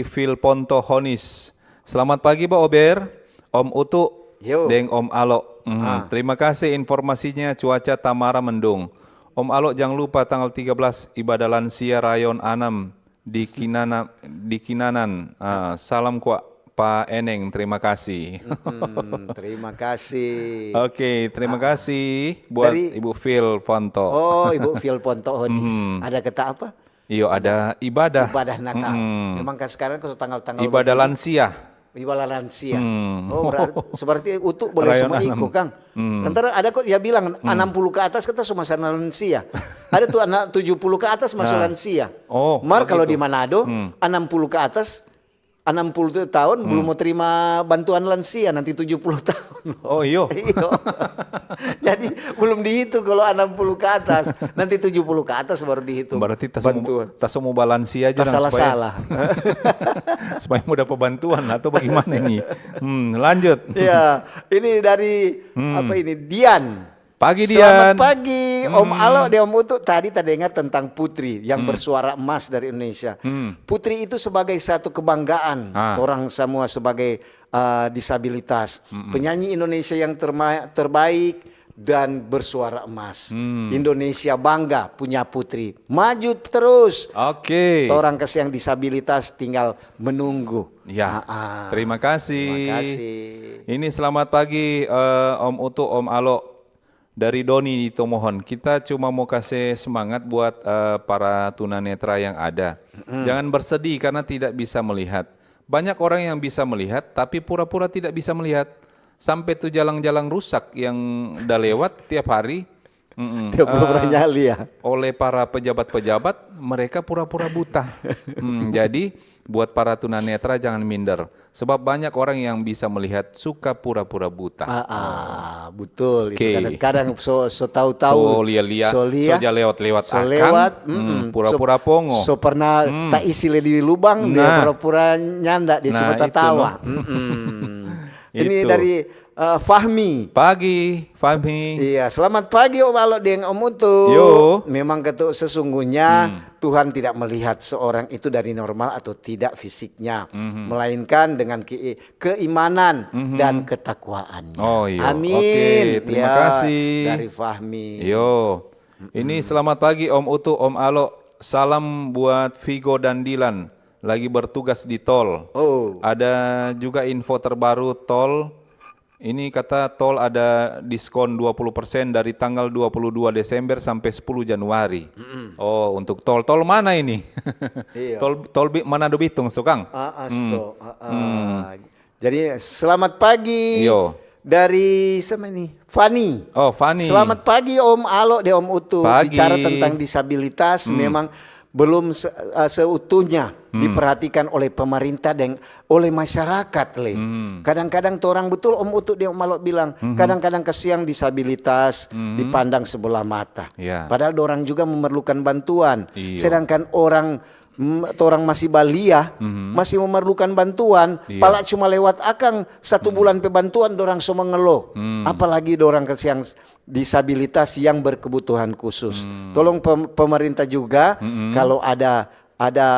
Phil Ponto Honis. Selamat pagi, Ba Ober, Om Utu, Yo. deng Om Alo. Mhm. Ah. Terima kasih informasinya, cuaca Tamara mendung. Om Alo, jangan lupa tanggal tiga belas ibadah lansia rayon anam di Kinana, di Kinanan. Ah, salam kwa Pa Eneng, terima kasih. Hmm, terima kasih. Oke, terima kasih buat Dari- Ibu Phil Ponto. Oh, Ibu Phil Ponto Honis. Hmm. Ada kata apa? Iyo, ada ibadah. Ibadah Natal. Mm-mm. Memang kan sekarang kalau tanggal-tanggal Ibadah begini, lansia. Ibadah lansia. Hmm. Oh, berarti seperti Utu boleh Rayon sama anam. iko, Kang. Hmm. Ntar ada kok dia bilang enam puluh ke atas kita semua sana lansia. Ada tuh anak tujuh puluh ke atas masuk Nah. Lansia. Oh, Mar kalau begitu. Di Manado, Hmm. enam puluh ke atas, enam puluh tahun belum mau terima bantuan lansia, nanti tujuh puluh tahun. Oh, iyo. Iyo. Jadi belum dihitung kalau enam puluh ke atas, nanti tujuh puluh ke atas baru dihitung. Berarti tas mau, Bantuan. tas mau balansia aja Tak dong, supaya, salah-salah. supaya mau dapat bantuan atau bagaimana ini? Hmm, lanjut. Ya, ini dari Hmm. apa ini? Dian. Pagi, Selamat Dian. Pagi, Om Hmm. Alo deng Om Utu. Tadi terdengar tentang Putri yang Hmm. bersuara emas dari Indonesia. Hmm. Putri itu sebagai satu kebanggaan Ah. orang semua sebagai uh, disabilitas. Mm-mm. Penyanyi Indonesia yang terma- terbaik dan bersuara emas. Hmm. Indonesia bangga punya Putri. Maju terus. Oke. Orang kes yang disabilitas tinggal menunggu. Ya. Ah, ah. Terima kasih. Terima kasih. Ini selamat pagi, eh, Om Utu, Om Alo. Dari Doni di Tomohon. Kita cuma mau kasih semangat buat, eh, para tunanetra yang ada. Jangan bersedih karena tidak bisa melihat. Banyak orang yang bisa melihat, tapi pura-pura tidak bisa melihat. Sampai tu jalang-jalang rusak yang da lewat tiap hari. Mm-mm. Dia pura-pura Ah, nyali ya. Oleh para pejabat-pejabat, mereka pura-pura buta. Hmm, jadi, buat para tunanetra jangan minder. Sebab banyak orang yang bisa melihat suka pura-pura buta. Ah, ah, betul. Itu Oke. Kadang-kadang so, so tahu-tahu. So lia-lia, So lia. so ja lewat-lewat So akang, lewat, hmm, mm-mm. Pura-pura So- pongo. So pernah Hmm. taisi le di lubang, dia Nah. pura-pura nyanda, dia Nah, cuma itu, tatawa. no. Mm-mm. Ini Itu. Dari eh, Fahmi. Pagi, Fahmi. Iya, selamat pagi Om Alo deng Om Utu. Yo. Memang ketu sesungguhnya Hmm. Tuhan tidak melihat seorang itu dari normal atau tidak fisiknya, Mhm. melainkan dengan ke- keimanan Mhm. dan ketakwaannya. Oh, iya. Amin. Oke, terima Ya, kasih. Dari Fahmi. Yo. Ini selamat pagi Om Utu, Om Alo. Salam buat Vigo dan Dilan. Lagi bertugas di tol. Oh. Ada juga info terbaru tol. Ini kata tol ada diskon dua puluh persen dari tanggal dua puluh dua Desember sampai sepuluh Januari. Oh, untuk tol. Tol mana ini? Iya. Tol, tol Bi-, Manado Bitung, tukang? Ah, ah, Hmm. sto. Ah, ah. Jadi selamat pagi Yo. dari siapa ini? Fani. Oh, Fani. Selamat pagi Om Alo deh Om Utu. Pagi. Bicara tentang disabilitas Hmm. memang belum se- eh, seutuhnya Hmm. diperhatikan oleh pemerintah dan oleh masyarakat le. Hmm. Kadang-kadang torang betul Om Utu deh Om Alo bilang, Mhm. kadang-kadang kasiang disabilitas Mhm. dipandang sebelah mata. Ya. Padahal dorang juga memerlukan bantuan. Iyo. Sedangkan orang mm, torang masih balia, Mhm. masih memerlukan bantuan, Iya. pala cuma lewat akang satu Mhm. bulan pe bantuan dorang so mengelo. Hmm. Apalagi dorang kes yang disabilitas yang berkebutuhan khusus. Hmm. Tolong pem- pemerintah juga Mhm. kalau ada ada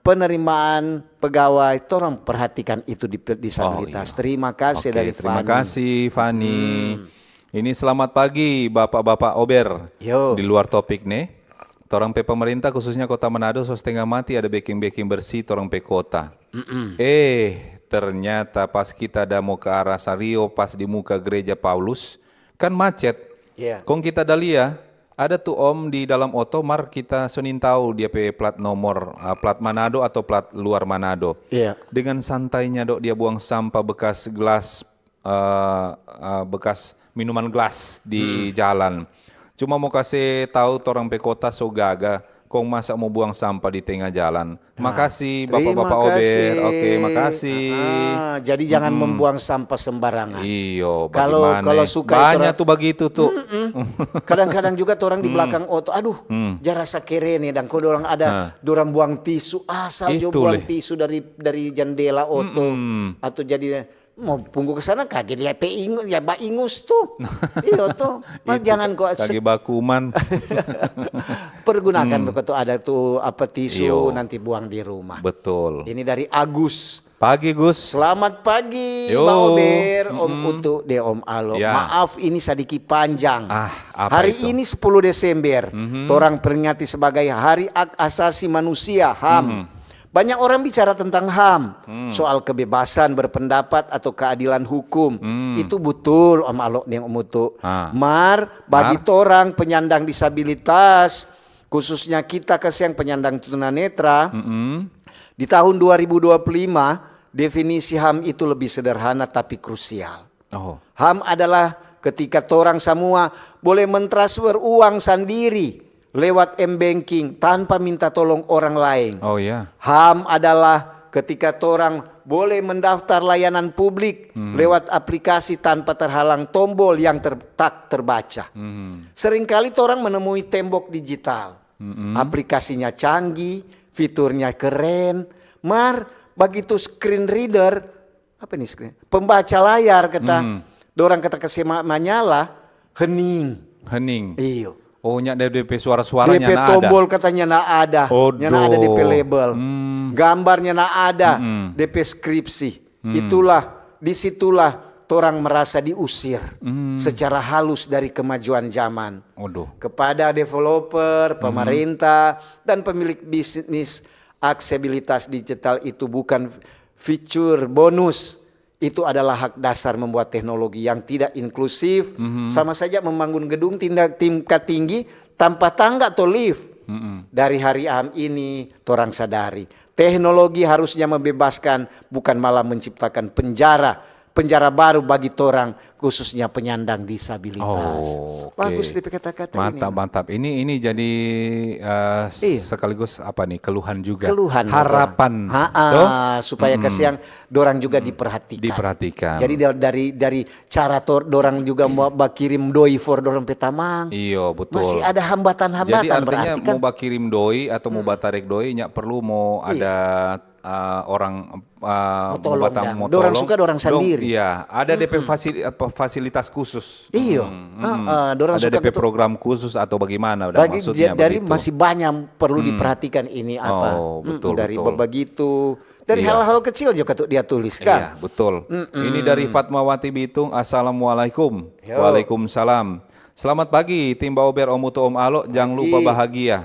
penerimaan pegawai, tolong perhatikan itu di pe- disabilitas. Oh, iya. Terima kasih Oke, dari terima Fani. kasih Fani. Hmm. Ini selamat pagi Bapak-bapak Ober. Yo. Di luar topik nih. Torang pe pemerintah khususnya Kota Manado so setengah mati ada beking-beking bersih torang pe kota. Mm-mm. Eh, Ternyata pas kita da mo ke arah Sario, pas di muka gereja Paulus, kan macet. Iya. Kong kita da lia, ada tu om di dalam oto, mar kita so nintau dia pe plat nomor, ah, plat Manado atau plat luar Manado. Iya. Dengan santainya do dia buang sampah bekas gelas, eh, eh, bekas minuman gelas di jalan. Cuma mo kase tau torang pe kota so gaga, kong masa mo buang sampah di tenga jalan. Makasih Terima Bapak-bapak kasih. Ober. Oke, makasih. Ah, jadi jangan membuang sampah sembarangan. Iyo, Kalau- bagaimana? Kalau suka itu Banyak orang- tuh begitu tuh. Kadang-kadang juga orang di belakang oto, aduh, Hmm. ja rasa keren ya, dan kalau orang ada, Hah. orang buang tisu, asal jo Itu buang leh. tisu dari dari jendela oto, Mm-mm. atau jadi mau punggu ke sana kage dia pe ingus, ya ba ingus tuh. Iyo tuh, mal Itu jangan kok kage bakuman. pergunakan tuh kalau ada tuh apa tisu Iyo. nanti buang di rumah. Betul. Ini dari Agus. Pagi Gus. Selamat pagi, Yo. Ba Ober, Om Mm-mm. Utu, de Om Alo. Ya. Maaf, ini sadiki panjang. Ah, apa Hari itu? Ini sepuluh Desember, Mhm. torang peringati sebagai Hari Hak Asasi Manusia, HAM. Mhm. Banyak orang bicara tentang HAM, Hmm. soal kebebasan berpendapat atau keadilan hukum. Hmm. Itu betul, Om Alo deng Om Utu. Ah. Mar, bagi Mar. torang penyandang disabilitas, khususnya kita kasiang penyandang tunanetra, Mm-mm. di tahun dua ribu dua puluh lima, definisi HAM itu lebih sederhana tapi krusial. Oh. HAM adalah ketika torang samua boleh mentransfer uang sandiri lewat M-banking tanpa minta tolong orang laeng. Oh ya. HAM adalah ketika torang boleh mendaftar layanan publik lewat aplikasi tanpa terhalang tombol yang ter- tak terbaca. Hmm. Seringkali torang menemui tembok digital. Mm-mm. Aplikasinya canggih, fiturnya keren, mar bagitu screen reader, apa nih screen? Pembaca layar kata. Hmm. Dorang kata kase ma- manyala, hening. Hening. Iyo. Oh, nya de, de pe suara-suaranya Depe na ada. Tombol katanya na ada, Odo. Nya na ada depe label. Hmm. Gambarnya na ada, Mm-mm. depe skripsi. Hmm. Itulah, disitulah torang merasa diusir Hmm. secara halus dari kemajuan zaman. Odo. Kepada developer, Mhm. pemerintah, dan pemilik bisnis, aksesibilitas digital itu bukan fitur bonus. Itu adalah hak dasar. Membuat teknologi yang tidak inklusif, Mhm. sama saja membangun gedung tinda- tingkat tinggi tanpa tangga atau lift. Mm-mm. Dari hari HAM ini, torang sadari, teknologi harusnya membebaskan, bukan malah menciptakan penjara, penjara baru bagi torang, khususnya penyandang disabilitas. Oh, oke. Bagus depe kata-kata ini. Mantap, mantap. Ini ini jadi eh, Iya. sekaligus apa nih, keluhan juga. Keluhan, Harapan. betul. Ha-ah, Toh? supaya Mm-mm. kasiang dorang juga diperhatikan. Diperhatikan. Jadi da- dari dari cara tor dorang juga mau bakirim doi for dorang pe tamang. Iyo, betul. Masih ada hambatan-hambatan. Jadi artinya Berarti kan mau bakirim doi atau mau batarik doi, nya perlu mau Iya. Ada uh, orang uh, Mau tolong batang dang. Mau Dorang tolong. Suka dorang Dong, sandiri. Iya, ada depe fasili- apa, fasilitas khusus. Iyo. Hmm, Heeh, hmm. Dorang Ada suka depe ketu- program khusus atau bagaimana? Ada Bagi maksudnya dia- dari begitu. Masih banyak perlu Hmm. Diperhatikan ini apa. Oh, Hmm, betul, dari betul. Begitu. Dari Iya. Hal-hal kecil juga tuh dia tulis kan. Iya, betul. Ini dari Fatmawati Bitung. Assalamualaikum. Yo. Waalaikumsalam. Selamat pagi, tim Baober, Om Utu, Om Alo. Jangan lupa Pagi. Bahagia.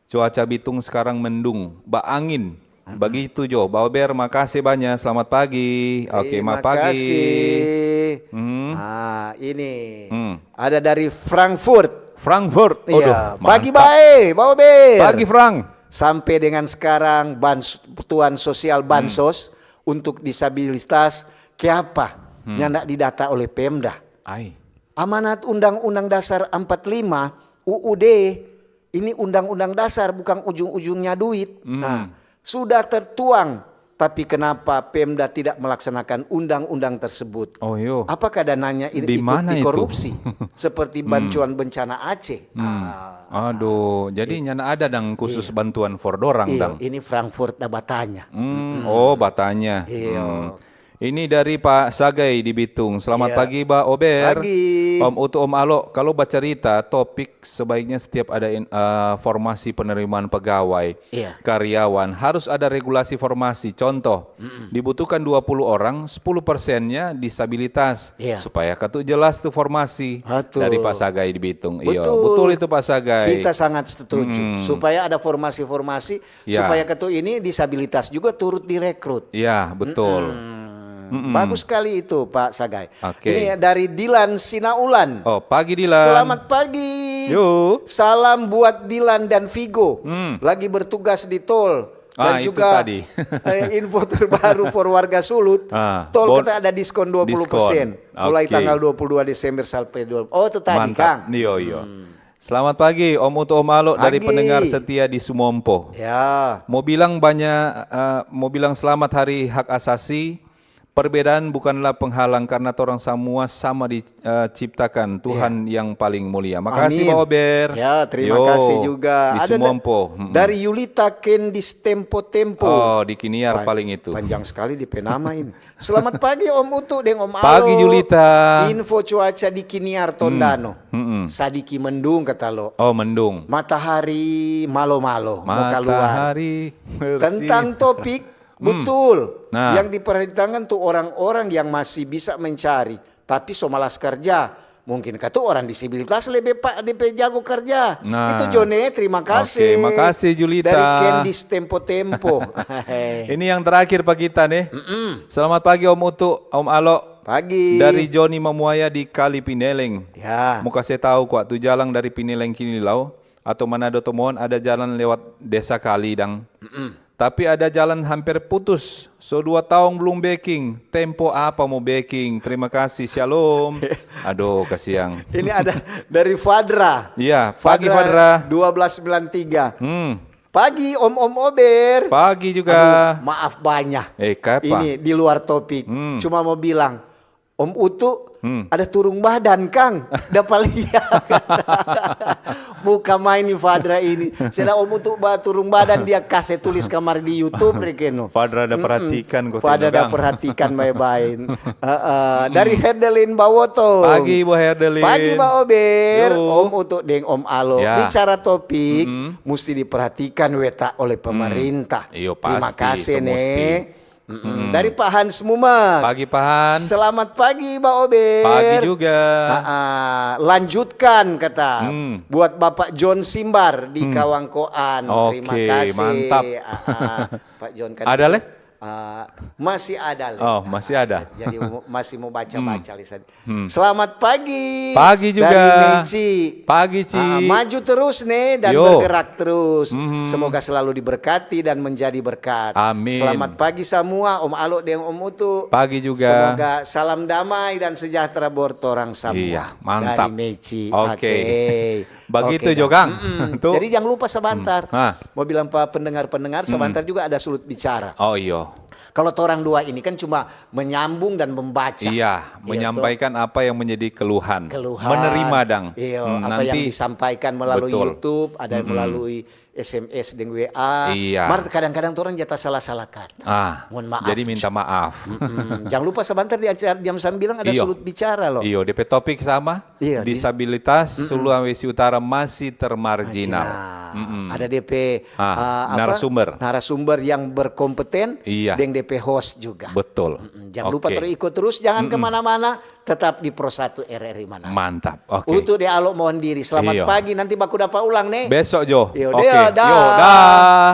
Cuaca Bitung sekarang mendung, baangin. Begitu jo, Baober, makasih banyak. Selamat pagi. Oke, Terima ma pagi. Kasih. Hmm. Nah, ini Hmm. Ada dari Frankfurt. Frankfurt. Iya. Aduh, Pagi mantap. Bae, Baober. Pagi, Frank. Sampai dengan sekarang bantuan sosial Hmm. bansos untuk disabilitas kiapa Hmm. nyanda didata oleh Pemda. Ai. Amanat Undang-Undang Dasar empat lima, U U D, ini Undang-Undang Dasar, bukan ujung-ujungnya duit. Hmm. Nah, sudah tertuang, tapi kenapa Pemda tidak melaksanakan undang-undang tersebut? Oh, yo. Apakah dananya ini Di ikut mana itu? Dikorupsi seperti Hmm. bantuan bencana Aceh? Hmm. Ah, Aduh, jadi nyana ada dang khusus bantuan for dorang iya, dang. Ini Frankfurt da batanya. Hmm, oh, batanya. Iya. Hmm. Ini dari Pak Sagai di Bitung. Selamat Iya. Pagi, Ba Ober. Pagi. Om Utu, Om Alo, kalau bacarita topik, sebaiknya setiap ada in- eh, formasi penerimaan pegawai, Iya. karyawan, harus ada regulasi formasi. Contoh, dibutuhkan dua puluh orang, sepuluh persennya disabilitas. Iya. Supaya katu jelas tu formasi Betul. Dari Pak Sagai di Bitung. Iya, Betul. Betul itu, Pak Sagai. Kita sangat setuju. Mm-mm. Supaya ada formasi-formasi, Ya. Supaya katu ini disabilitas juga turut direkrut. Ya, betul. Mm-mm. Bagus sekali itu, Pak Sagai. Oke. Ini dari Dilan Sinaulan. Oh, pagi, Dilan. Selamat pagi. Yo. Salam buat Dilan dan Vigo. Hmm. Lagi bertugas di tol. Dan Ah, itu juga, tadi. eh, info terbaru for warga Sulut. Ah, Tol bon-, kita ada diskon dua puluh persen. Diskon. Mulai Oke. tanggal dua puluh dua Desember sampai dua. Oh, itu tadi, Mantap. Kang. Iyo, iyo. Hmm. Selamat pagi, Om Utu, Om Alo, dari Pagi. pendengar setia di Sumompo. Ya. Mau bilang banyak, eh, mau bilang selamat Hari Hak Asasi. Perbedaan bukanlah penghalang karena torang samua sama diciptakan Tuhan Iya. yang paling mulia. Makasih, Amin. Ba Ober. Ya, terima Yo, kasih juga. di Ada da-, Sumompo. Mm-mm. dari Yulita Kendis Tempo-Tempo. Oh, di Kiniar Pan-, paling itu. panjang sekali di penama ini. Selamat pagi, Om Utu deng Om Pagi, Alo. Julita. Info cuaca di Kiniar, Hmm. Tondano. Mm-mm. Sadiki mendung, kata lo. Oh, mendung. Matahari malo-malo, mo kaluar. Matahari bersih. Tentang topik, Hmm. betul. Nah. Yang diperhitungkan tu orang-orang yang masih bisa mencari, tapi so malas kerja. Mungkin katu orang disabilitas lebe pa-, depe jago kerja. Nah. Itu, Jone, terima Oke, kasih. makasih, Julita. Dari Kendis Tempo-Tempo. Ini yang terakhir pa kita, nih. Mm-mm. Selamat pagi, Om Utu, Om Alo. Pagi. Dari Joni Mamuaya di Kali Pineleng. Ya. Mo kase tau kwa, tu jalang dari Pineleng kini lao, atau Manado Tomohon ada jalan lewat Desa Kali dang. Mm-mm. Tapi ada jalan hamper putus. So dua taong blum beking. Tempo apa mo beking? Terima kasih. Shalom. Aduh, kasiang. Ini ada dari Fadra. Iya, pagi, Fadra. Fadra dua belas sembilan tiga. Hmm. Pagi, Om-om Ober. Pagi juga. Aduh, maaf banyak. Eh, kapa? Ini di luar topik. Hmm. Cuma mau bilang, Om Utu, Hmm. ada turung badan, Kang. Dapa lia. Muka main ni Fadra ini. Sedang Om Utu ba turung badan, dia kase tulis kamari di YouTube, rekeno. Fadra ada Mm-mm. perhatikan ko Fadra tino, ada Kang. perhatikan bae-bae. Heeh. Dari Mm-mm. Herdelin Bawoto. Pagi, Bu Herdelin. Pagi, Ba Ober. Yo. Om Utu deng Om Alo. Ya. Bicara topik, Mm-mm. musti diperhatikan weta oleh Mm. pemerintah. Iyo, Terima pasti, kasih, semusti. nih. Mm-mm. Mm-mm. Dari Pak Hans Mumet. Pagi, Pak Hans. Selamat pagi, Ba Ober. Pagi juga. Ah, ah. Lanjutkan, kata. Hmm. Buat Bapak John Simbar di Hmm. Kawangkoan. Terima Oke, kasih. mantap. Ah, ah. Pak John kan Ada, itu, Le? ah, masih ada, Le. Oh, masih ada. Jadi, mo-, masih mau baca-baca, Hmm. lisan. Hmm. Selamat pagi. Pagi juga. Dari Meci. Pagi, Ci. Ah, maju terus, nih, dan Yo. bergerak terus. Mhm. Semoga selalu diberkati dan menjadi berkat. Amin. Selamat pagi semua, Om Alo deng Om Utu. Pagi juga. Semoga salam damai dan sejahtera buat torang semua. Iya, mantap. Dari Meci. Oke. Oke. Bagitu Oke, jo, Kang. Kang. Mm-mm. Tuh. Jadi, jangan lupa sebentar. Hmm. Ah. Mau bilang pa pendengar-pendengar, Mm-mm. sebentar juga ada sulut bicara. Oh, iyo. Kalau torang dua ini kan cuma menyambung dan membaca. Iya, Iya, menyampaikan toh. apa yang menjadi keluhan. Keluhan. Menerima, dang. Iya, Hmm, apa yang nanti disampaikan melalui Betul. YouTube, ada Mm-mm. melalui S M S deng W A. Iya. Mar kadang-kadang torang ja tasalah-salah kata. Ah, Mohon maaf. jadi minta maaf. Mm-mm. Jangan lupa sebentar di acara jam sembilan ada Iyo. sulut bicara, loh. Iyo, depe topik sama, Iya, di disabilitas Mm-mm. Sulawesi Utara masih termarginal. Marginal. Mm-mm. Ada depe, Ah, eh, apa? narasumber. Narasumber yang berkompeten Iya. deng depe host juga. Betul. Mm-mm. Jangan lupa Mm-mm. terus ikut terus, jangan Mm-mm. kemana-mana, tetap di Pro satu R R I Manado. Mantap. Oke. Utu deng Alo mohon diri. Selamat Iyo. pagi, nanti baku dapa ulang, nih. Besok jo. Yo, Oke. dah, dah. Yo, dah.